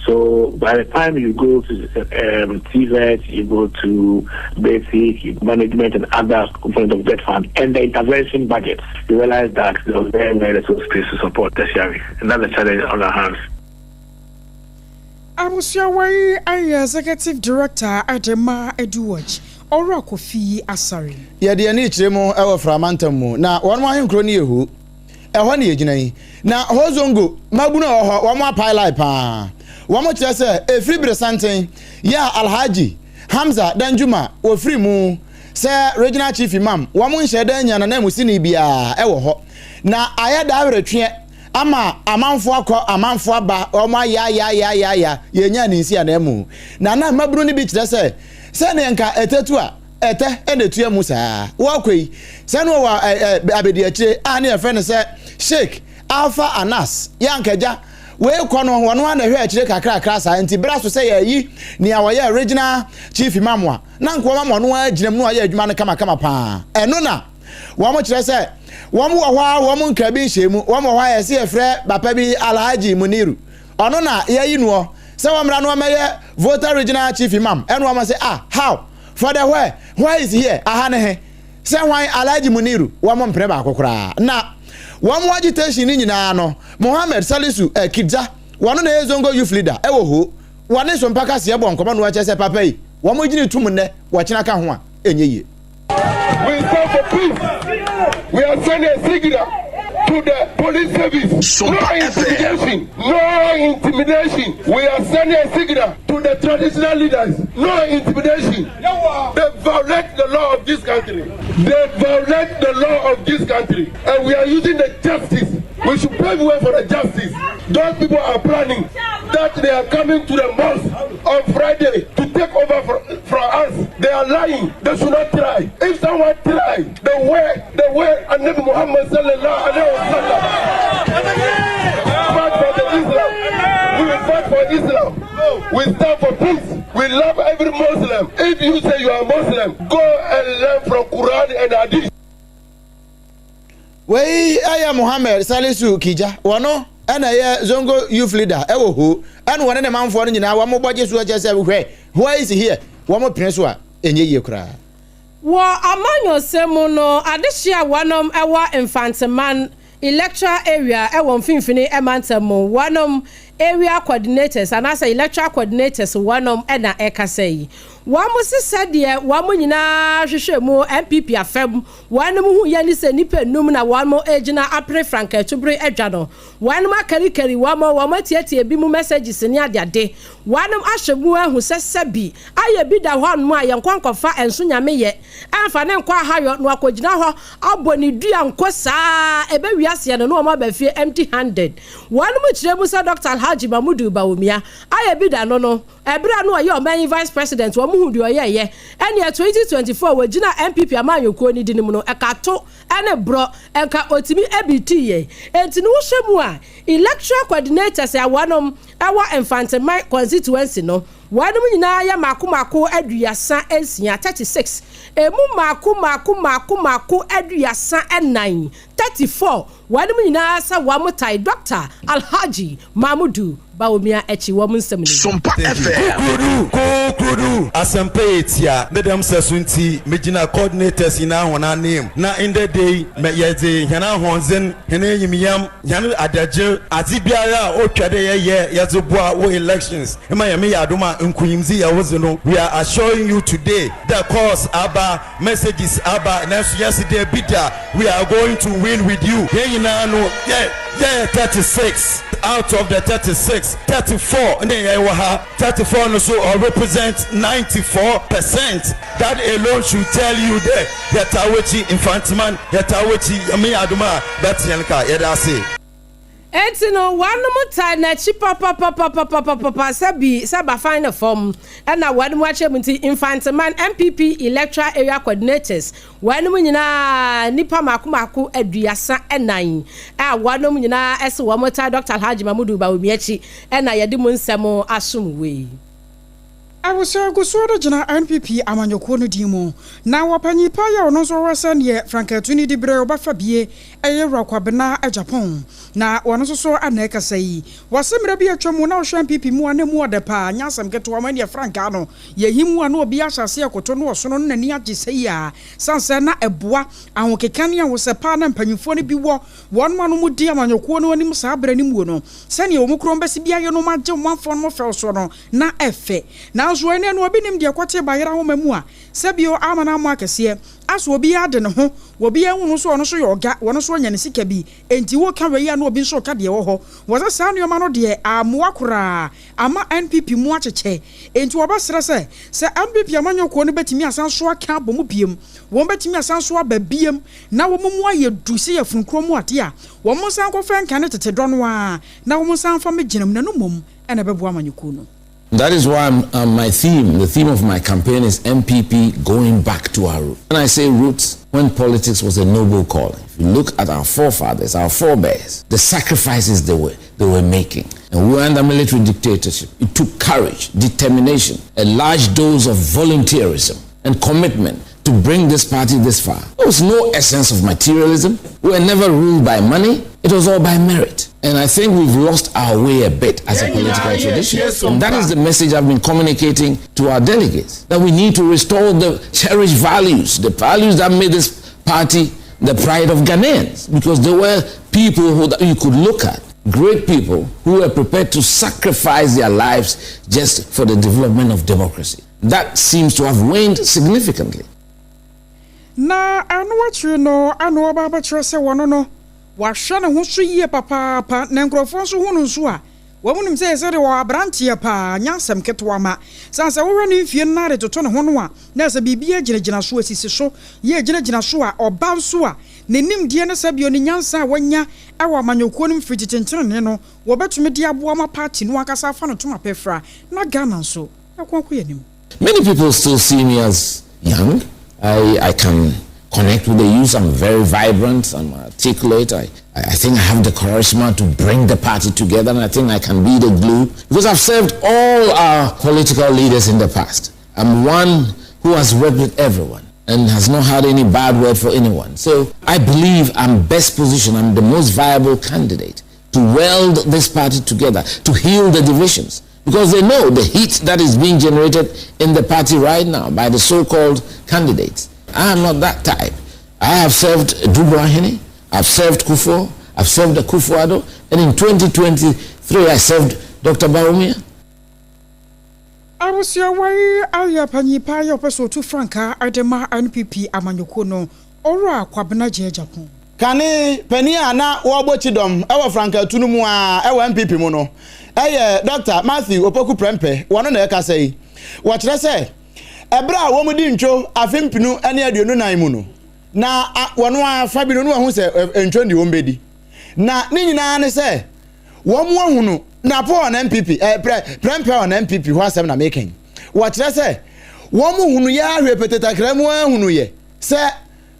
So by the time you go to TVET, you go to basic management and other components of GETFund and the intervention budget, you realize that there was very, very little space to support tertiary. And that's a challenge on our hands. Abusua wei ayɛ Executive Director de ma Eduwatch, Owura Kofi Asare. Yɛde ani rekyerɛ mu wɔ Frama ntam mu, na wɔn ahenkuro no yɛ hu. Ɛhɔ na yɛgyina yi. Na hɔ Zongo mmabunu a wɔwɔ hɔ, wɔn apae line paa. Wɔn kyerɛ sɛ ɛfiri beresanten yɛ a Alhaji Hamza Danjuma wɔfiri mu sɛ Regional Chief Imam, wɔn nhyɛɛ da nnya n'ananmusini biara wɔ hɔ. Na ayɛ daa aweretweɛ ama amanfoɔ akɔ, amanfoɔ aba, wɔn ayaayaayaayaa, yɛnyaa ne nsi ananmu. Na na mmabunu no bi kyerɛ sɛ, sɛdeɛ nka ɛtɛ tu a, ɛtɛ na ɛtua mu saa. Wɔrekɔ yi, sɛ na wɔwɔ ɛ, ɛ, abɛdiakyire a ne yɛfrɛ no sɛ Sheik Alfa Anas, yɛ anka agya, wei kɔ no, wɔn ara na ɛhwɛ akyire kakrakra saa, nti berɛ aso sɛ yɛyi nea wɔyɛ regional chief imam a, na nka wɔma ma ɔno ara gyina mu na wayɛ adwuma no kamakama paa. Ɛno na. Wɔn kyerɛ sɛ wɔn wɔ hɔ a wɔn nka bi nhyɛ mu. Wɔn wɔ hɔ a yɛse yɛfrɛ papa bi Alhaji Muniru. Ɔno na yɛayi noɔ sɛ wɔmmra na wɔmmɛyɛ Volta Regional Chief Imam. Ɛna wɔn se ah how? For the where? Where is here? Aha ne he? Sɛ hwan? Alhaji Muniru. Wɔn mpene baako koraa. Na wɔn agitation no nyinaa no, Mohammed Salisu eh, Kidza, wɔno na ɛyɛ Zongo Youth Leader ɛwɔ Ho. Wɔne Sompa Kaseɛ bɔ nkɔmmɔ na wɔkyerɛ sɛ papa yi, wɔn gyene tum nnɛ, wɔkyena ka ho a, ɛnyɛ yie. We stand for peace. We are sending a signal to the police service. No intimidation. No intimidation. We are sending a signal to the traditional leaders. No intimidation. They violate the law of this country. They violate the law of this country. And we are using the justice. We should pave way for the justice. Those people are planning that they are coming to the mosque on Friday to take over from, from us. They are lying. They should not try. If someone try, the way the way Anabi Muhammad sallallahu alaihi wasallam fight for the Islam. We will fight for Islam. We stand for peace. We love every Muslim. If you say you are Muslim, go and learn from Quran and Hadith. Wei yɛ Mohammed Salisu Kija, wɔno na ɛyɛ Zongo Youth Leader wɔ Ho, ɛna wɔne ne manfoɔ no nyinaa wɔn bɔ gye so kyerɛ sɛ hwɛ, where is here, wɔn pene so a ɛnyɛ yie koraa. Wɔ amanyɔsɛm mu no, adehye a wɔnom wɔ Mfanteman Electoral Area wɔ Mfinfini Mantam mu, wɔnom Area Coordinators anaasɛ Electoral Coordinators wɔnom na ɛkasa yi. Wɔn se sɛdeɛ wɔn nyinaa hwehwɛ mu NPP afam Wɔnom hu yɛ ne sɛ nnipa nnum na wɔnom regyina apere frankaatubere adwa no. Wɔnom akarikari wɔn, wɔn atiatia ebinom messages ne adeade. Wɔnom ahwɛ mu ahu sɛ sɛbi ayɛ bi da hɔnom a yɛnkɔ nkɔfa ɛnso Nyame yɛ ɛmfa ne nkɔ ahayɔ na wakɔgyina hɔ abɔ ne dua nko saa ɛbɛwie aseɛ no na wɔn aba fie empty handed. Wɔnom kyerɛ mu sɛ Dɔkta Alhaji Mamudu Bawumia ayɛ bi da no no Ɛberɛ a na ɔyɛ ɔman yi Vice President wɔn huu deɛ ɔyɛeɛ. Ɛnneɛ 2024 wɔgyinaa NPP amanyɔkuo no dini mu no, ɛka to ne borɔ, nka ɔtumi beatii yɛn. Enti no wohwɛ mu a, Electoral Coordinators a wɔnom wɔ Mfanteman Constituency no, wɔnom nyinaa yɛ mmaako mmaako 36, 36. Ɛmu mmaako mmaako mmaako mmaako 34, 34, Wɔnom nyinaa sɛ wɔn tae Dɔkta Alhaji Mamudu Bawumia akyi wɔn nsɛm ni. Sompa FM. Kukurudu, kukurudu, asɛmpa yɛ tsia. Ne dɛm sɛso ntsi, migyina coordinators nyina hɔn ananmu na ndɛ da yi, mɛ yɛdze hɛn ahoɔdzen, hɛn enyimnyam, hɛn adagyer, adze biara a otwa dɛ yɛyɛ yɛdze boa wo elections ma Nyame yɛ adom a nkunyimdzi yɛ wodze no, we are assuring you today dɛ calls aba, Messages aba nanso yɛse dabi da we are going to win with you yɛn nyinaa no yɛ yɛyɛ 36 out of the 36 34 ne yɛn wɔ ha 34 no so ɔ represent 94% that alone should tell you dɛ yɛtaa w'akyi Mfantsiman yɛtaa w'akyi Nyame yɛ adom a bɛte yɛn ka yɛda ase. Enti no wɔnom taa n'akyi papapapapapapa sɛ bi sɛ bafan ne fam ɛna wɔnom akyerɛ mu nti Mfanteman NPP Electoral Area Coordinators wɔnom nyinaa nnipa mako mako 34 a wɔnom nyinaa ɛse wɔn taa Dɔkta Alhaji Mamudu Bawumia akyi ɛna yɛde mu nsɛm asom wei. Abusua gu so de gyina NPP amanyɔkuo no din mu. Na wɔ panyin pa yi a ɔno nso ɔwɔ sɛ neɛ frankaatuni de berɛ ɔbɛfa bie ɛyɛ Wura Kwabena Agyapong. Na ɔno nso so na ɛkasa yi. Wɔse mmerɛ bi atwa mu na wohwɛ NPP mu a na ɛmu ɔdɛ paa, nyɛ asɛm ketewa ma ɛneɛ frankaa no yɛyi mu a na obiara ahyɛ aseɛ ɛkoto na ɔsono na n'ani agye sɛi a sane sɛ na ɛboa ahokeka ne ahosɛpɛ a na mpanyinfoɔ no bi wɔ wɔn a nom di amanyɔkuo no anim saa berɛ no muo no sɛdeɛ wɔn kuro bɛsi bi ayɛ nom agye ɔmanfoɔ nom fɛw soɔ no na ɛfɛ. Nanso ɛnnɛ no obi nim deɛ ɛkɔtee bayerɛ ahoma mu a sɛbio ama no ammɔ akɛseɛ. Aso obiara de ne ho, obiara hu no sɛ ɔno nso yɛ ɔga, ɔno nso anya ne sika bi. Enti woka wei a na obi nso reka deɛ ɛwɔ hɔ. Wɔsɛ saa nnoɔma no deɛ ammoa koraa, ama NPP mu akyekyɛ. Enti wɔbɛsrɛ sɛ, sɛ NPP amanyɔkuo no bɛtumi asan so aka abɔ mu biom, wɔn bɛtumi asan so aba biom na wɔn mu ayɛ du sɛ yafunu korɔ mu adeɛ a, wɔn nsan nkɔfa nkane tete dɔ no ara na wɔn nsan mfa mmɛgyina mu na ɛno mmom na ɛbɛboa amanyɔkuo no. That is why I'm, um, my theme, the theme of my campaign is NPP going back to our roots. When I say roots, when politics was a noble calling. If you look at our forefathers, our forebears, the sacrifices they were, they were making. And we were under military dictatorship. It took courage, determination, a large dose of volunteerism and commitment to bring this party this far. There was no essence of materialism. We were never ruled by money. It was all by merit. And I think we've lost our way a bit as a political tradition. And that is the message I've been communicating to our delegates that we need to restore the cherished values, the values that made this party the pride of Ghanaians, because there were people who that you could look at, great people who were prepared to sacrifice their lives just for the development of democracy. That seems to have waned significantly. Na ɛno akyiri no, ana ɔba abɛkyerɛ sɛ wɔno no, wahwɛ ne ho so yie papaapa, na nkurɔfoɔ nso hu no nso a, wɔn nim sɛ sɛdeɛ ɔwɔ aberanteɛ paa, nyɛ asɛm ketewa ma. Sane sɛ wohwɛ ne mfie no na de toto ne ho no a, na sɛ biribi agyinagyina so, asisi so, yɛ agyinagyina so a, ɔba nso a, ne nimdeɛ ne sɛdeɛ ne nyansa a wanya wɔ amanyɔkuo no mu firi tete ntenenee no, wɔbɛtumi de aboa ma party no ankasa afa no toma pɛfra, na Ghana nso, ɛko akɔ yɛn anim. Many people still see me as young. I, I can connect with the youth. I'm very vibrant. I'm articulate. I, I think I have the charisma to bring the party together, and I think I can be the glue because I've served all our political leaders in the past. I'm one who has worked with everyone and has not had any bad word for anyone. So I believe I'm best positioned, I'm the most viable candidate to weld this party together, to heal the divisions. Because they know the heat that is being generated in the party right now by the so-called candidates. I am not that type. I have served Adu Boahen, I've served Kufuor, I've served Akufo-Addo, and in 2023 I served Dr. Bawumia. Abusua wei ayɛ panyin paa yɛ ɔpɛ sɛ ɔtu frankaa de ma NPP amanyɔkuo no, Owura Kwabena Gyei Agyapong. Kane panin a na ɔrebɔ kyidɔm wɔ frankaatu no mu ara wɔ NPP mu no yɛ Dɔkta Matthew Opoku Prempeh, wɔno na ɛrekasa yi. Wɔkyerɛ sɛ ɛberɛ a wɔn di ntwo afe mpenu ne 24 mu no, na wɔn ara fa bi no na wɔahu sɛ ntwo deɛ wɔn bɛdi. Na ne nyinaa ne sɛ wɔn ahunu Napo on NPP, eh, prɛ, Prempeh on NPP ho asɛm na meka yi. Wɔkyerɛ sɛ wɔn hunu yɛ ahwɛ petetakra mu ahunu yɛ sɛ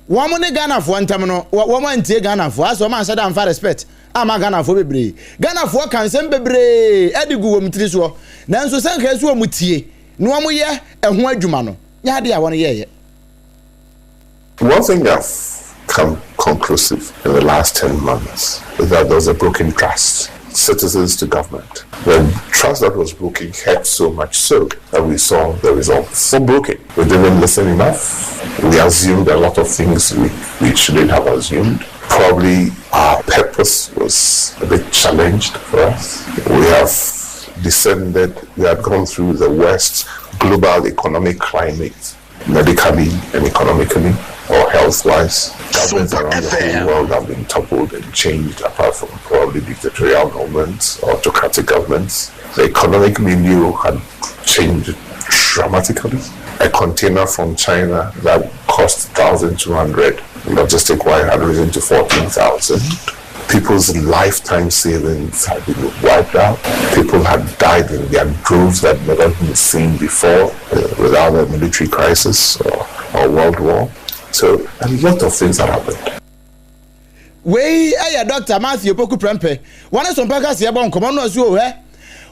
Wɔn ne Ghanafoɔ ntam no, wɔn antie Ghanafoɔ, asɛ wɔn anhyɛ da amfa respect amma Ghanafoɔ bebree. Ghanafoɔ ka nsɛm bebree de gu wɔn tiri soɔ, nanso sɛ nka ɛsɛ wɔn tie na wɔn yɛ ɛho adwuma no, nyɛ adeɛ a wɔn yɛɛyɛ. One thing I've come conclusive in the last 10 months is that there was a broken trust, citizens to government. The trust that was broken hurt so much so that we saw the results. So broken. We didn't listen enough. We assumed a lot of things we, we shouldn't have assumed. Probably our purpose was a bit challenged for us. We have descended, we had gone through the worst global economic climate medically and economically or health-wise. Governments around the whole world have been toppled and changed apart from probably dictatorial governments or autocratic governments. The economic milieu had changed dramatically. A container from China that cost 1,200 logistic-wise had risen to 14,000. People's lifetime savings had been wiped out. People had died in their droves that never been seen before uh, without a military crisis or, or world war. So a lot of things had happened. Wei yɛ Dɔkta Matthew Opoku Prempeh. Wɔne Sompa Kaseɛ bɔ nkɔmmɔ no ɔse o hɛ.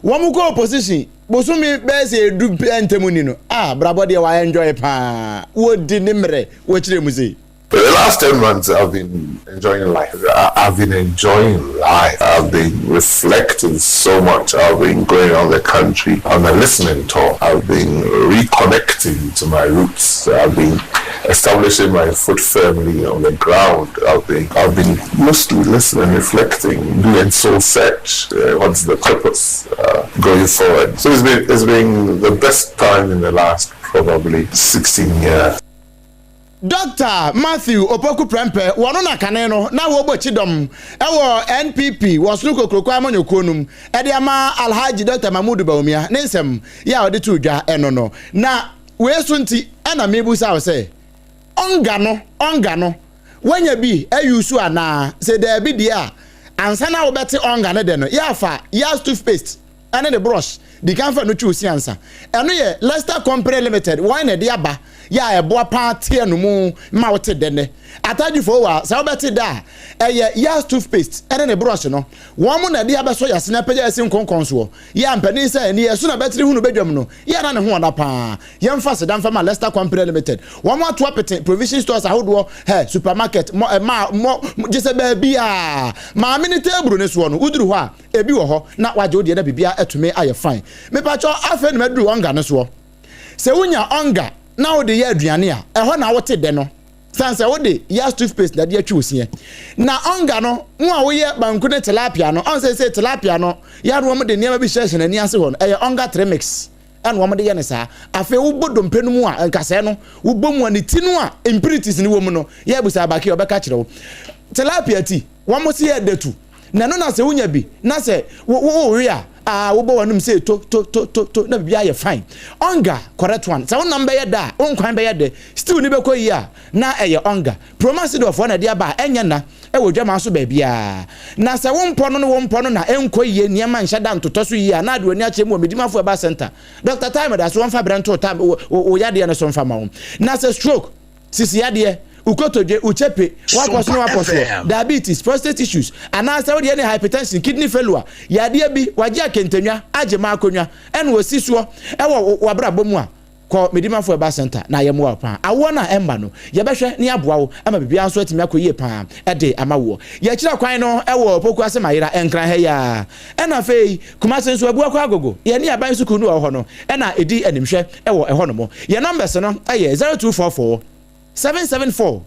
Wɔn kɔ opposition bosome bɛyɛ sɛ edu ntɛm ni no, ah, brabɔ deɛ wa enjoy paa, wɔdi ne mmerɛ wɔkyerɛ mu sei. For the last 10 months, I've been enjoying life. I've been enjoying life. I've been reflecting so much. I've been going around the country on a listening tour. I've been reconnecting to my roots. I've been establishing my foot firmly on the ground. I've been mostly listening, reflecting, doing soul search. What's the purpose going forward? So it's been the best time in the last probably 16 years. Dr Matthew Opoku Prempeh, wɔno na kane no na wɔbɔ kyidɔm ɛwɔ NPP wɔsono kokuroko amanyɔkuo no mu ɛde ama Alhaji Dr Mahmudu Bawumia ne nsɛm yɛ a ɔde to dwa ɛno no. Na wei so nti ɛna mebusa wo sɛ ɔnga no, ɔnga no wanya bi ayi so anaa? Sɛ daabi deɛ a, ansa na wobɛte ɔnga no dɛ no, yɛafa Yas toothpaste ɛne ne brush di kan fa no twi osi ansa. Ɛno yɛ Leicester Company Limited wɔn na ɛde aba yɛ a ɛboa paa teɛ no mu ma wote dɛ. Nɛ atadwifo wa sɛ wobɛte da a, ɛyɛ Yas toothpaste ɛne ne brush no wɔn mo na ɛde abɛsɔ yase na apagya asi nkonkɔn soɔ yɛ a mpanin sɛ ɛni ɛso na bɛtiri hunu bɛdwam no yɛ na ne ho ɔda paa. Yɛmfa seda mfa ma Leicester Company Limited. Wɔn ato apete provision stores ahodoɔ, hɛ supermarket mɔ ɛma mɔ gye sɛ baabi a maame ne table ne soɔ no woduru hɔ a, ebi wɔ hɔ na wagye wo deɛ na biribiara atumi ayɛ fine. Mepatwɔ, afei na maduru ɔnga no soɔ. Sɛ wonya ɔnga na wode yɛ aduane a, ɛhɔ na wote dɛ no san sɛ wode Yas toothpaste na de atwi wo seɛ. Na ɔnga no mo a woyɛ banku ne tilapia no, ɔn sɛ tilapia no yɛade wɔn de nneɛma bi hyɛhyɛ n'ani ase hɔ no, ɛyɛ ɔnga 3 mix ɛna wɔn de yɛ ne saa. Afei wobɔ dompe no mu a, nkasɛɛ no wobɔ mu a, ne ti no a impurities ne wɔ mu no, yɛ abusa abaki a ɔbɛka kyerɛ wo, tilapia ti wɔn si yɛ datu na ɛno na sɛ wonya bi na sɛ wo wo we a, aa, wobɔ w'anum sɛ to to to to to na biribi ayɛ fine. Ɔnga correct one, sɛ wonam bɛyɛ da a, wo nkwan bɛyɛ dɛ, stew ni bɛkɔ yie a, na ɛyɛ ɔnga. Promasidɔfoɔ na ɛde aba a ɛnyɛ na ɛwɔ dwaman so baabiara. Na sɛ wo mpɔ no ne wo mpɔ no na ɛnkɔ yie, nneɛma nhyɛ da ntotɔ so yie a, na ade w'ani akyerɛ mu wɔ Medimafo Herbal Center. Dr Time da so wɔmfa berɛ nto time wo wo yadeɛ no so mfa ma wo. Na sɛ stroke, sisi yadeɛ, ukotodwe, uchepe, wakɔ so ne wakɔ soɔ, diabetes, prostate issues, anaasɛ wodeɛ ne hypertension, kidney failure, yadeɛ bi wagye akentannwa agye ma akonnwa ɛna osi soɔ ɛwɔ wabrabɔ mu a, kɔ Medimafo Herbal Center na yɛmmoa wo paa. Awoɔ no a ɛmba no, yɛbɛhwɛ ne aboa wo ama biribiara nso atumi akɔ yie paa ɛde ama woɔ. Yɛkyerɛ kwan no ɛwɔ Poku ase Mayera, Nkran ha yi a, ɛna afei Kumase nso Abuakɔ Agogo, yɛne aban sukuu no wɔ hɔ no ɛna ɛdi animhwɛ ɛwɔ ɛhɔ nom. Yɛn numbers no ɛyɛ 0244 774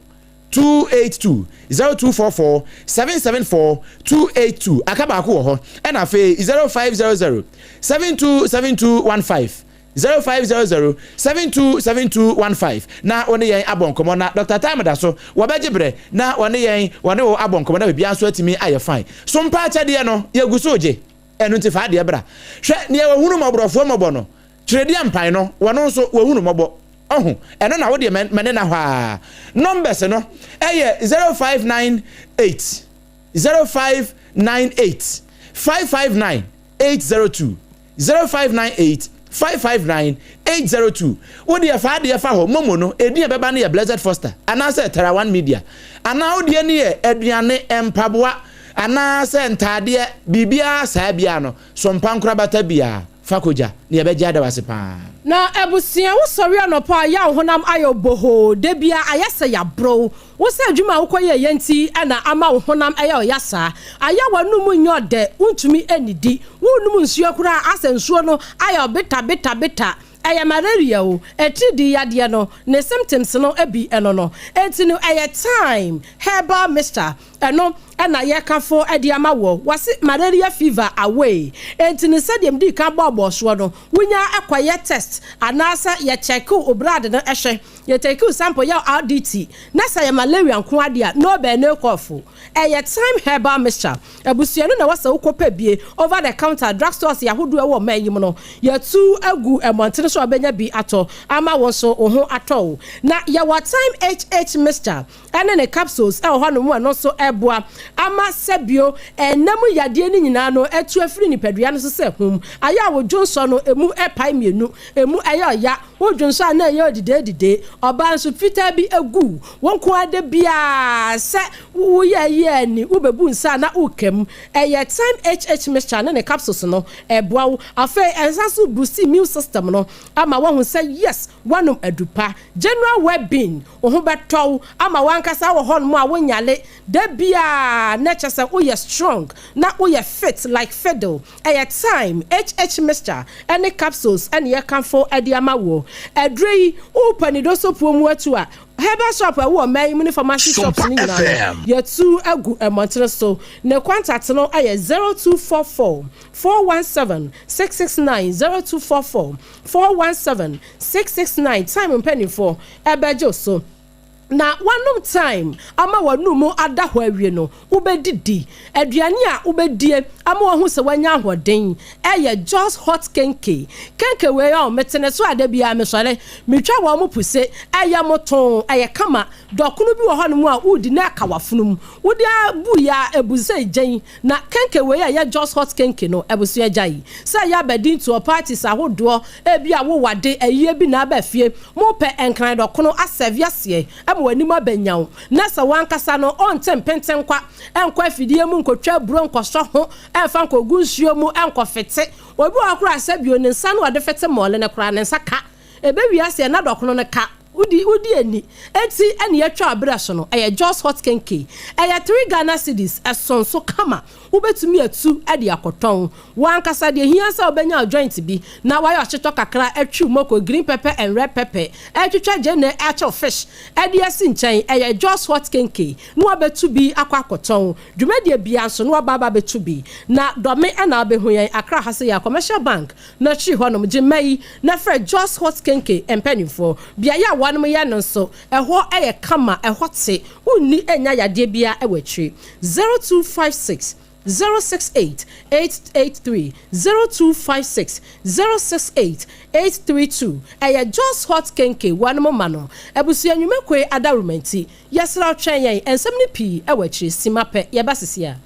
282, 0244 774 282. Aka baako wɔ hɔ, ɛna afei 0500 727215, 0500 727215, na wɔne yɛn abɔ nkɔmmɔ. Na Dr Time da so wɔbɛgye berɛ na wɔne yɛn wɔne wo abɔ nkɔmmɔ na biribiara nso atumi ayɛ fine. So mpa akyɛdeɛ no yɛgu so gye ɛno nti, fa adeɛ bra. Hwɛ nea wɔhunu mmɔborɔfoɔ mmɔbɔ no, twerɛdeɛ mpan no, wɔno nso wɔhunu mmɔbɔ ɔho. Ɛno na wodeɛ mɛne na hɔ a, numbers no ɛyɛ 0598, 0598 559 802, 0598 559 802. Wodeɛ fa adeɛ fa hɔ. Momo no ɛdin a ɛbɛba no yɛ Blessed Foster anaasɛ Tara One Media, anaa wodeɛ no yɛ aduane, mpaboa anaasɛ ntaadeɛ, biribiara saa biara no so mpa nkorabata biara fa kogya na yɛbɛgye ada wase paa. Na abusua, wosɔre anɔpa a, yɛ wo honam ayɛ bohoo da bia, ayɛ sɛ yɛaborɔw wo sɛ adwuma a wokɔyɛ yɛ nti ɛna ama wo honam ɛyɛ ɔya saa, ayɛ w'anum nyɛ ɔdɛ, wontumi annidi, wonnom nsuo koraa asɛ nsuo no ayɛ beta beta beta. Ɛyɛ malaria o, atiridii yadeɛ no ne symptoms no bi ɛno no. Enti no ɛyɛ Time Herbal Mixture, ɛno ɛna yɛkafo de ama wɔ wɔse malaria fever away. Enti no sɛdeɛ mdi kan bɔɔbɔɔ soɔ no, wonya ɛkɔyɛ test anaasɛ yɛkyɛke wo blood no, ɛhwɛ, yɛtake sample, yɛ RDT, na sɛ yɛ malaria nko adeɛ a, no bɛn no kɔfo. Ɛyɛ Time Herbal Mixture, abusua no na wɔsɛ wokɔpɛ bie over the counter drug stores ahodoɔ ɛwɔ ɔman yi mu no, yɛtu agu mmɔntene so a, wobɛnya bi atɔ ama wɔn nso wo ho atɔ wo. Na yɛwɔ Time HH Mixture ɛne ne capsules ɛwɔ hɔnom, ɛno nso ɛboa. ama sɛbio ɛnna mu yadeɛ no nyinaa no atu afiri nipadua no so sɛ hum. Ayɛ a wo dwonsɔ no emu pae mmienu, emu ɛyɛ ɔya, wo dwonsɔ a na ɛyɛ ɔdidee-didee. Ɔbaa nso fitaa bi gu wo nko ara da biara sɛ woyɛ yɛ ni wobɛbu nsa a na woka mu. Ɛyɛ Thyme HH mixture ne ne capsules no ɛboa wo. Afei ɛsan nso boost immune system no ama woahu sɛ yes woanom adu pa. General well-being, wo ho bɛtɔ wo ama w'ankasa wɔ hɔnom a wonyale da biara na kyerɛ sɛ woyɛ strong na woyɛ fit like fiddle. Ɛyɛ Thyme HH mixture ne capsules na yɛkamfo de ama woɔ. Aduro yi wopɛ ne dosopuo mu atu a, herbal shop a ɛwɔ ɔman yi mu ne pharmacy shops no nyinaa no, yɛatu agu mmɔntene so. Ne kwantate no yɛ 0244 417 669, 0244 417 669. Thyme mpanimfoɔ bɛgye wo so. Na woanom thyme ama w'anomu ada hɔ awie no, wobɛdidi. Aduane a wobɛdie ama woahu sɛ woanya ahoɔden yɛ Jos Hot Kenke. Kenke wei ɔn, mete ne so a da biara mesɔre, metwa wɔn puse, ɛyɛ motoo, ɛyɛ kama. Dɔkono bi wɔ hɔnom a wodi na ɛka w'afono mu. Wode ara bu yɛ a, ɛbu sɛ gyen. Na kenke wei a ɛyɛ Jos Hot Kenke no, abusua gyae sɛ ɛyɛ abadintoɔ, parties ahodoɔ, ebia wowɔ ade, ayie bi na aba fie, mopɛ nkran dɔkono asɛve aseɛ ma w'anim aba nyaw, na sɛ w'ankasa no ɔnte mpentenkwa nkɔ afidie mu nkɔtwa aburo nkɔsɔ ho mfa nkɔgu nsuo mu nkɔfete. Obi wɔ hɔ koraa a sɛbio ne nsa no a ɔde fete mɔɔle no koraa ne nsa ka. Ɛbɛwie aseɛ na dɔkono no ka. Wodi wodi ani. Enti ɛne yɛtwa berɛ so no, ɛyɛ Jos Hot Kenkey. Ɛyɛ three Ghana cedis, ɛso nso kama. Wobɛtumi atu de akɔtɔn. Wo ankasa deɛ ɛhia sɛ wobɛnya wo joint bi na woayɛ ɔhyetɔ kakra atwiw moko, green pepper and red pepper, atwitwa gyeene akyew fish de asi nkyɛn. Ɛyɛ Jos Hot Kenkey na woabɛtu bi akɔ akɔtɔn. Dwumadie biara nso na woaba aba abɛtu bi. Na Dɔme na wobɛhu yɛn, Accra ha sei ara, Commercial Bank no akyiri hɔnom. Gye mma yi na frɛ Jos Hot Kenke mpanimfoɔ. Beaeɛ a wɔnom yɛ no nso, ɛhɔ yɛ kama, ɛhɔ te, wonni nnya yadeɛ biara wɔ akyiri. 0256 068 883, 0256 068 832. Ɛyɛ Jos Hot Kenke wɔnom ma no. Abusua nnwumakuo adawuruma nti, yɛsrɛ wo twɛn yɛn, nsɛm no pii wɔ akyiri. Simma pɛ, yɛba sisi ara.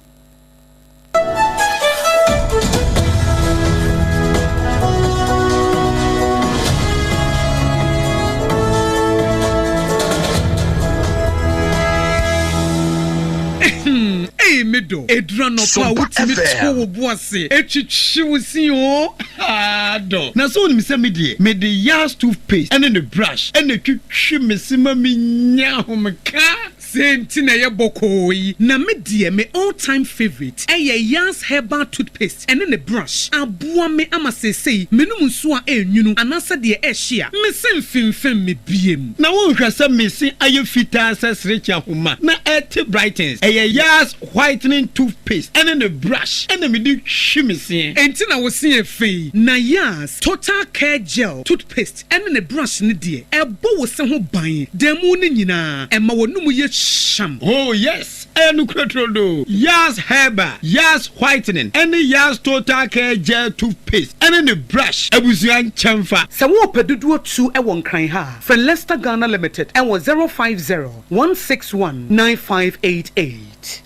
Ei me dɔ, ɛduru anɔpa a wotumi to wo bo ase twitwi wo se oo, haa dɔ. Na sɛ wonim sɛ me deɛ, mede Yas toothpaste ne ne brush na ɛtwitwi me se ma menya ahomeka. Sei nti na ɛyɛ bɔkɔɔ yi. Na me deɛ me all time favourite ɛyɛ Yas herbal toothpaste ɛne ne brush. Aboa me ama seesei menom nsuo a ɛnwunu anaasɛ deɛ ɛhye a, me se mfemfem me biem. Na wonhwɛ sɛ me se ayɛ fitaa sɛ serekye ahoma na ɛte brightens. Ɛyɛ Yas whitening toothpaste ɛne ne brush ɛna mede twi me seɛ. Enti na wo se yɛ fɛ yi. Na Yas total care gel toothpaste ɛne ne brush no deɛ, ɛbɔ wo se ho ban da mu no nyinaa, ɛma w'anum yɛ hyam. Oh yes, ɛyɛ nokorɛ turodoo. Yas Herbal, Yas Whitening ɛne Yas Total Care Gel Toothpaste ɛne ne brush abusua nkyɛnfa. Sɛ worepɛ dodoɔ tu wɔ Nkran ha a, frɛ Lester Ghana Limited wɔ 050 161 9588.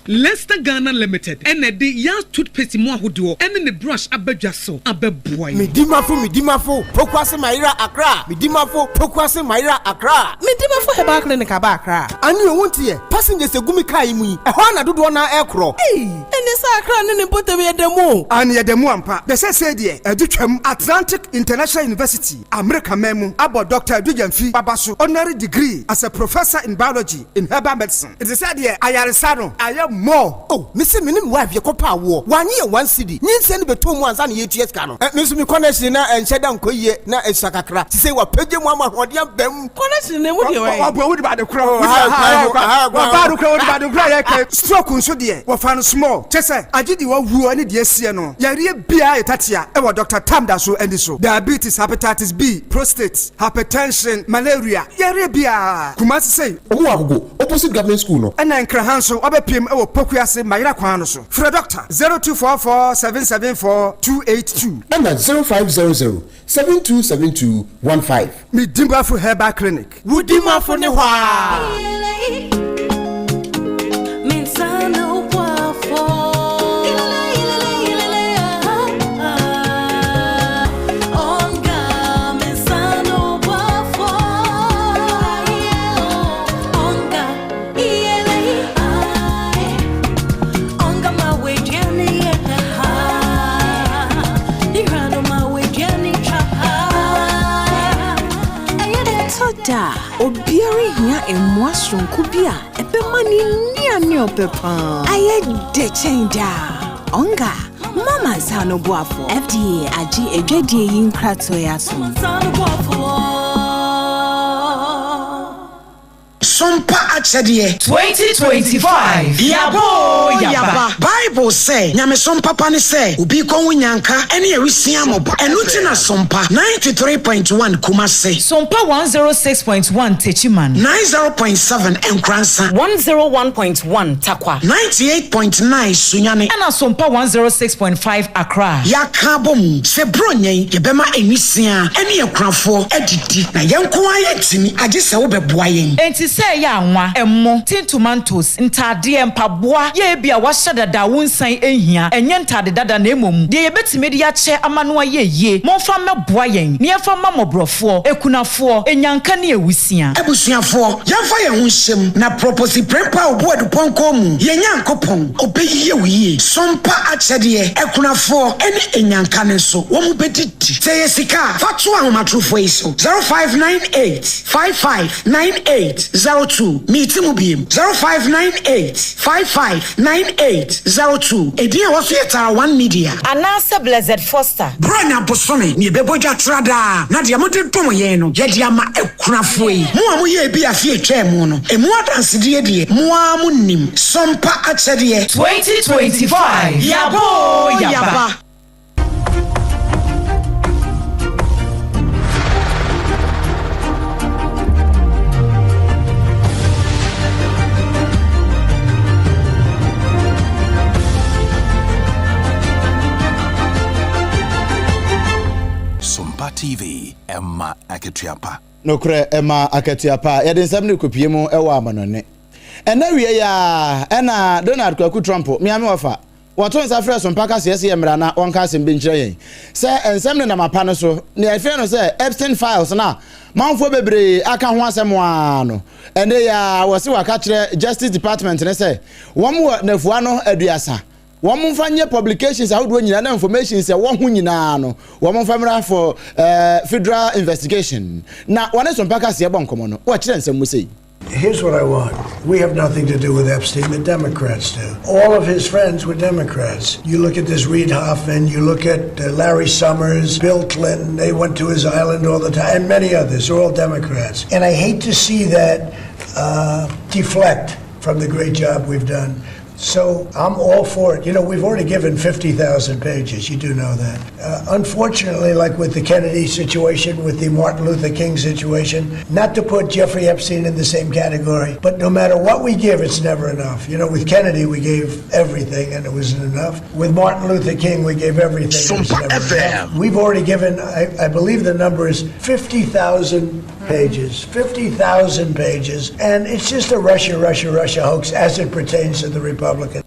Lester Ghana Limited na ɛde Yas Toothpaste mu ahodoɔ ne ne brush aba dwa so abɛboa yɛn. Medimafo Medimafo Pokuase Mayera Accra Medimafo Pokuase Mayera Accra. Medimafo Herbal Clinic aba Accra. Ane o wonteɛ, passengers egu me car yi mu yi, ɛhɔ ara na dodoɔ no ara ɛrekorɔ. Ei! Ɛne sɛ Accra ne ne mpɔtam yɛ da mu o. Aane yɛda mu ampa. Bɛ sɛsɛɛ deɛ adu twam. Atlantic International University, Amerika man mu, abɔ Dɔkta Adu Gyamfi aba so honorary degree as a Professor in Biology in Herbal Medicine. Nti sɛ deɛ ayaresa no ayɛ more. Oh me se me ne me wife yɛkɔ pɛ awoɔ wanye yɛn one cedi nyinsɛn no bɛtɔ mu ansa na yɛtua sika no eh me nso me connection na ɛnhyɛ da nkɔ yie na ɛsua kakra sisei wapagya mu ama ahoɔden aba mu. Connection no emu deɛ wɛn. Ɔboa wode bade korɔ wɔba ade korɔ wode bade korɔ yɛ kɛ stroke nso deɛ wɔfa no small kyɛ sɛ agye deɛ wawuo ne deɛ asie no yareɛ biara yɛ tatea ɛwɔ Doctor Tam da so ani so diabetes hepatitis B prostate hypertension malaria yareɛ biara Kumasi sei. Ɔmo wɔ Agogo opposite government school no. Ɛna Nkraha nso wabɛpiem wɔ Pokuase Mayera kwan no so. Frɛ Dɔkta 0244 774 282. Ɛna 0500 7272 15. Me Dimafo Herbal Clinic. Wo Dimafo ne hɔ aa. da a, obiara hia mmoa soronko bi a ɛbɛma ne nnuane a ɔpɛ paa ayɛ dɛ kyɛn daa. Onga, mama nsa ano boafo. FDA agye adwadie yi nkratoɔ yi atom. Sompa akyɛdeɛ. 2025 Yaba oo yaba. Bible sɛ, Nyamesom papa ne sɛ obi kɔ ho nyanka ne awisia mmɔbɔ. Ɛno nti na Sompa 93.1 Kumase. Sompa 106.1 Techiman. 90.7 Nkoransa. 101.1 Tarkwa. 98.9 Sunyani. Ɛna Sompa 106.5 Accra. Yɛaka abom sɛ Buronya yi yɛbɛma nwisiaa ne akunafoɔ adidi. Na yɛn nko ara yɛntumi, agye sɛ wobɛboa yɛn. Enti sɛ ɛyɛ anwa, ɛmo, tin tomantos, ntaadeɛ, mpaboa, yɛ ebia wɔahyɛ dada a wonsan nhia, ɛnyɛ ntaade dada na mmom deɛ yɛbɛtumi de akyɛ ama no ayɛ yie, momfa mmɛboa yɛn na yɛmfa mma mmɔborɔfoɔ, akunafoɔ, anyanka ne awusia. Abusuafoɔ, yɛmfa yɛn ho nhyɛ mu na Prɔposi Prempeh a ɔbu Adupɔnkɔ mu, yɛn Nyankopɔn, ɔbɛyɛ wo yie. Sompa akyɛdeɛ, akunafoɔ ne anyanka no nso, wɔbɛdidi. Sɛ ɛyɛ sika a, fa to ahomatorofoɔ yi so, 0598 55 98 02. Meti mu biem, 0598 55 98 02. Edin a ɛwɔ so yɛ Tara One Media. Anaasɛ Blessed Foster. Buronya bosome ne yɛbɛbɔ dwa tra daa, na deɛ mode dom yɛn no, yɛde ama akunafoɔ yi. Mo a moyɛɛ bi afe a ɛtwaa mu no, ɛmu adansedie deɛ, mo ara monim. Sompa akyɛdeɛ. 2025 Yaba oo yaba. Sompa TV, ɛma akatua pa. Nokorɛ, ɛma akatua pa. Yɛde nsɛm no rekɔpue mu wɔ amanɔne. Ɛnnɛ awia yi ara ɛna Donald Kwaku Trump, Miami wɔfa, Wɔto nsa frɛ Sompa kaseɛ sɛ yɛmmra na wɔnka asɛm bi nkyerɛ yɛn. Sɛ nsɛm nenam apa no so, nea yɛfrɛ no sɛ Epstein Files no a manfoɔ bebree aka ho asɛm ara no, ɛnnɛ yi ara wɔse wɔaka kyerɛ Justice Department no sɛ wɔn wɔ nnafua no aduasa, wɔn mfa nyɛ publications ahodoɔ nyinaa na informations ɛwɔ ho nyinaa no wɔn mfa mmra for federal investigation. Na wɔne Sompa kaseɛ bɔ nkɔmmɔ no, wɔkyerɛ nsɛm mu sei. Here's what I want. We have nothing to do with Epstein. The Democrats do. All of his friends were Democrats. You look at this Reid Hoffman, you look at uh, Larry Summers, Bill Clinton, they went to his island all the time, and many others. They're all Democrats. And I hate to see that uh, deflect from the great job we've done. So I'm all for it. You know, we've already given 50,000 pages. You do know that. Uh, unfortunately, like with the Kennedy situation, with the Martin Luther King situation, not to put Jeffrey Epstein in the same category, but no matter what we give, it's never enough. You know, with Kennedy, we gave everything and it wasn't enough. With Martin Luther King, we gave everything. And it was never enough. We've already given, I, I believe the number is 50,000 pages, 50,000 pages, and it's just a Russia, Russia, Russia hoax as it pertains to the Republicans.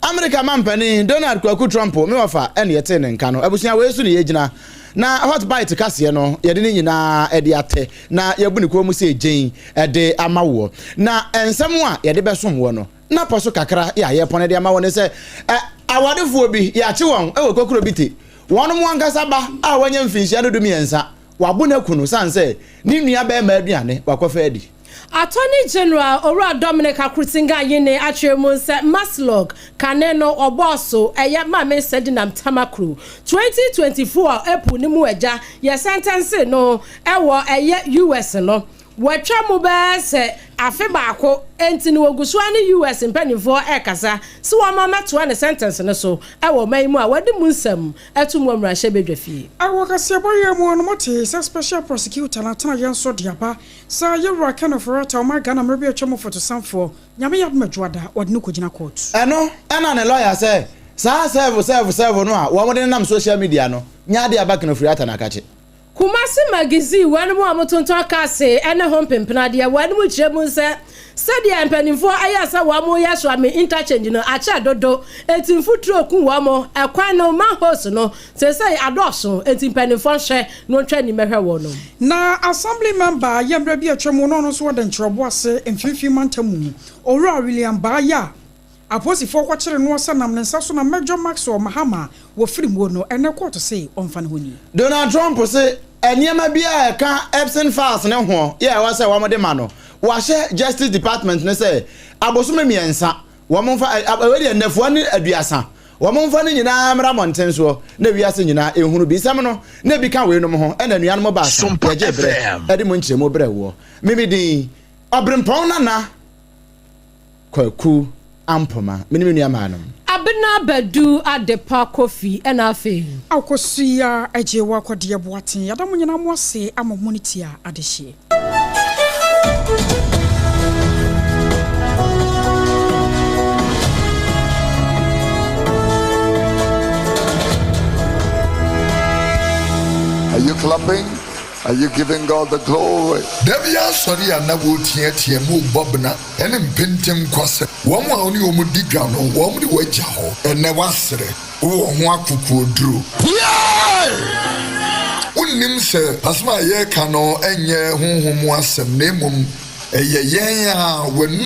Amerika mampanin Donald Kwaku Trump me wɔfa ɛne yɛtee ne nka no abusua wei so ne yɛgyina na hot bite kaseɛ no yɛde ne nyinaa ɛde atɛ na yɛbu ne kɔn mu sɛ gyen ɛde ama woɔ na nsɛm a yɛde bɛsom woɔ no na pɔ so kakra yɛ a yɛpɔn de ama woɔ ne sɛ ɛ awadefoɔ bi yɛakye wɔn ɛwɔ kokuro bi te wɔn mo ankasa ba a wɔanya mfinhyia no du mmiɛnsa Wabo no aku no sane sɛ ne nua barima aduane wakɔfa adi. Attorney General Owura Dominic Akrutinga Ayine akyerɛ mu sɛ MASLOC kane no ɔbɔɔ so ɛyɛ Maame Sedinam Tamakru 2024 April no mu agya yɛ sɛntɛnse no ɛwɔ ɛyɛ US no Wɔatwa mu bɛyɛ sɛ afe baako nti no wɔgu so ara ne US mpanimfoɔ rekasa sɛ wɔmma mmɛtoa ne sɛntɛnse no so wɔ ɔman yi mu a wɔde mu nsɛm ato mu wɔ mmarahyɛbadwafie. Wɔ kaseɛbɔ yi mu no motee sɛ Special Prosecutor no atena yɛn so de aba sɛ Yɛwura Ken Ofori-Atta ɔman Ghana mmerɛ bi a atwa mu fotosanfoɔ Nyame yɛ adom Adwoada wɔde no kɔgyina court. Ɛno na ne lawyer sɛ saa serve serve serve no a wɔn de nenam social media no nyɛ adeɛ a aba Ken Ofori-Atta na akakye. Kumasi Magazine, Wɔnom a wɔtontɔn cars ne ho mpenpenadeɛ, wɔnom kyerɛ mu sɛ sɛdeɛ mpanimfoɔ ayɛ sɛ wɔn yɛ Suame interchange no akyɛ dodo, enti mfuturo ku wɔn, ɛkwan no manholes no seesei adɔɔso, enti mpanimfoɔ nhwɛ na wɔntwa ani mmɛhwɛ wɔnom. Na Assembly Member a yɛ mmerɛ bi a atwa mu no ɔno nso wɔ Dɛnkyerɛbo ase Mfimfini Mantam mu, Owura William Baayah Apolisifoɔ kɔkyere noɔ sɛ nam ne nsa so na Major Maxwell Mahama wɔ firi muo no, ɛnɛ kɔɔto se ɔmfa ne ho nni. Donald Trump se. Nneɛma bi a ɛka Epstein files no ho yɛ a ɛwɔ sɛ wɔde ma no, wɔahyɛ Justice Department no sɛ abosome mmiɛnsa wɔmfa, wei deɛ nnafua ne aduasa, wɔmfa ne nyinaa mmra mmɔnten soɔ na wiase nyinaa nhunu bi. Nsɛm no, na ebi ka weinom ho, ɛna anuanom baasa yɛgyee berɛ de mu nkyerɛmu brɛɛ woɔ. Me me din, Ɔberempɔn Nana. Kwaku Ampoma, me ne me nua maa nom. Abena Badu Adepa Kofi ɛna afei. Akosua Agyewa Kɔdeɛ Boateng yɛda mo nyinaa mo ase ama mo ne tia adehyeɛ. Are you clapping? Are you giving God the glory? Da biara sɔre a na woreteatea mu rebɔ bena ne mpentenkwasɛm. Wɔn a wo ne wɔn di dwa no, wɔde wo agya hɔ. Ɛnnɛ woasere, wowɔ ho akokoɔduro. Piae! Wonnim sɛ asɛm a yɛreka no nyɛ honhom mu asɛm, na mmom ɛyɛ yɛn a wɔanu.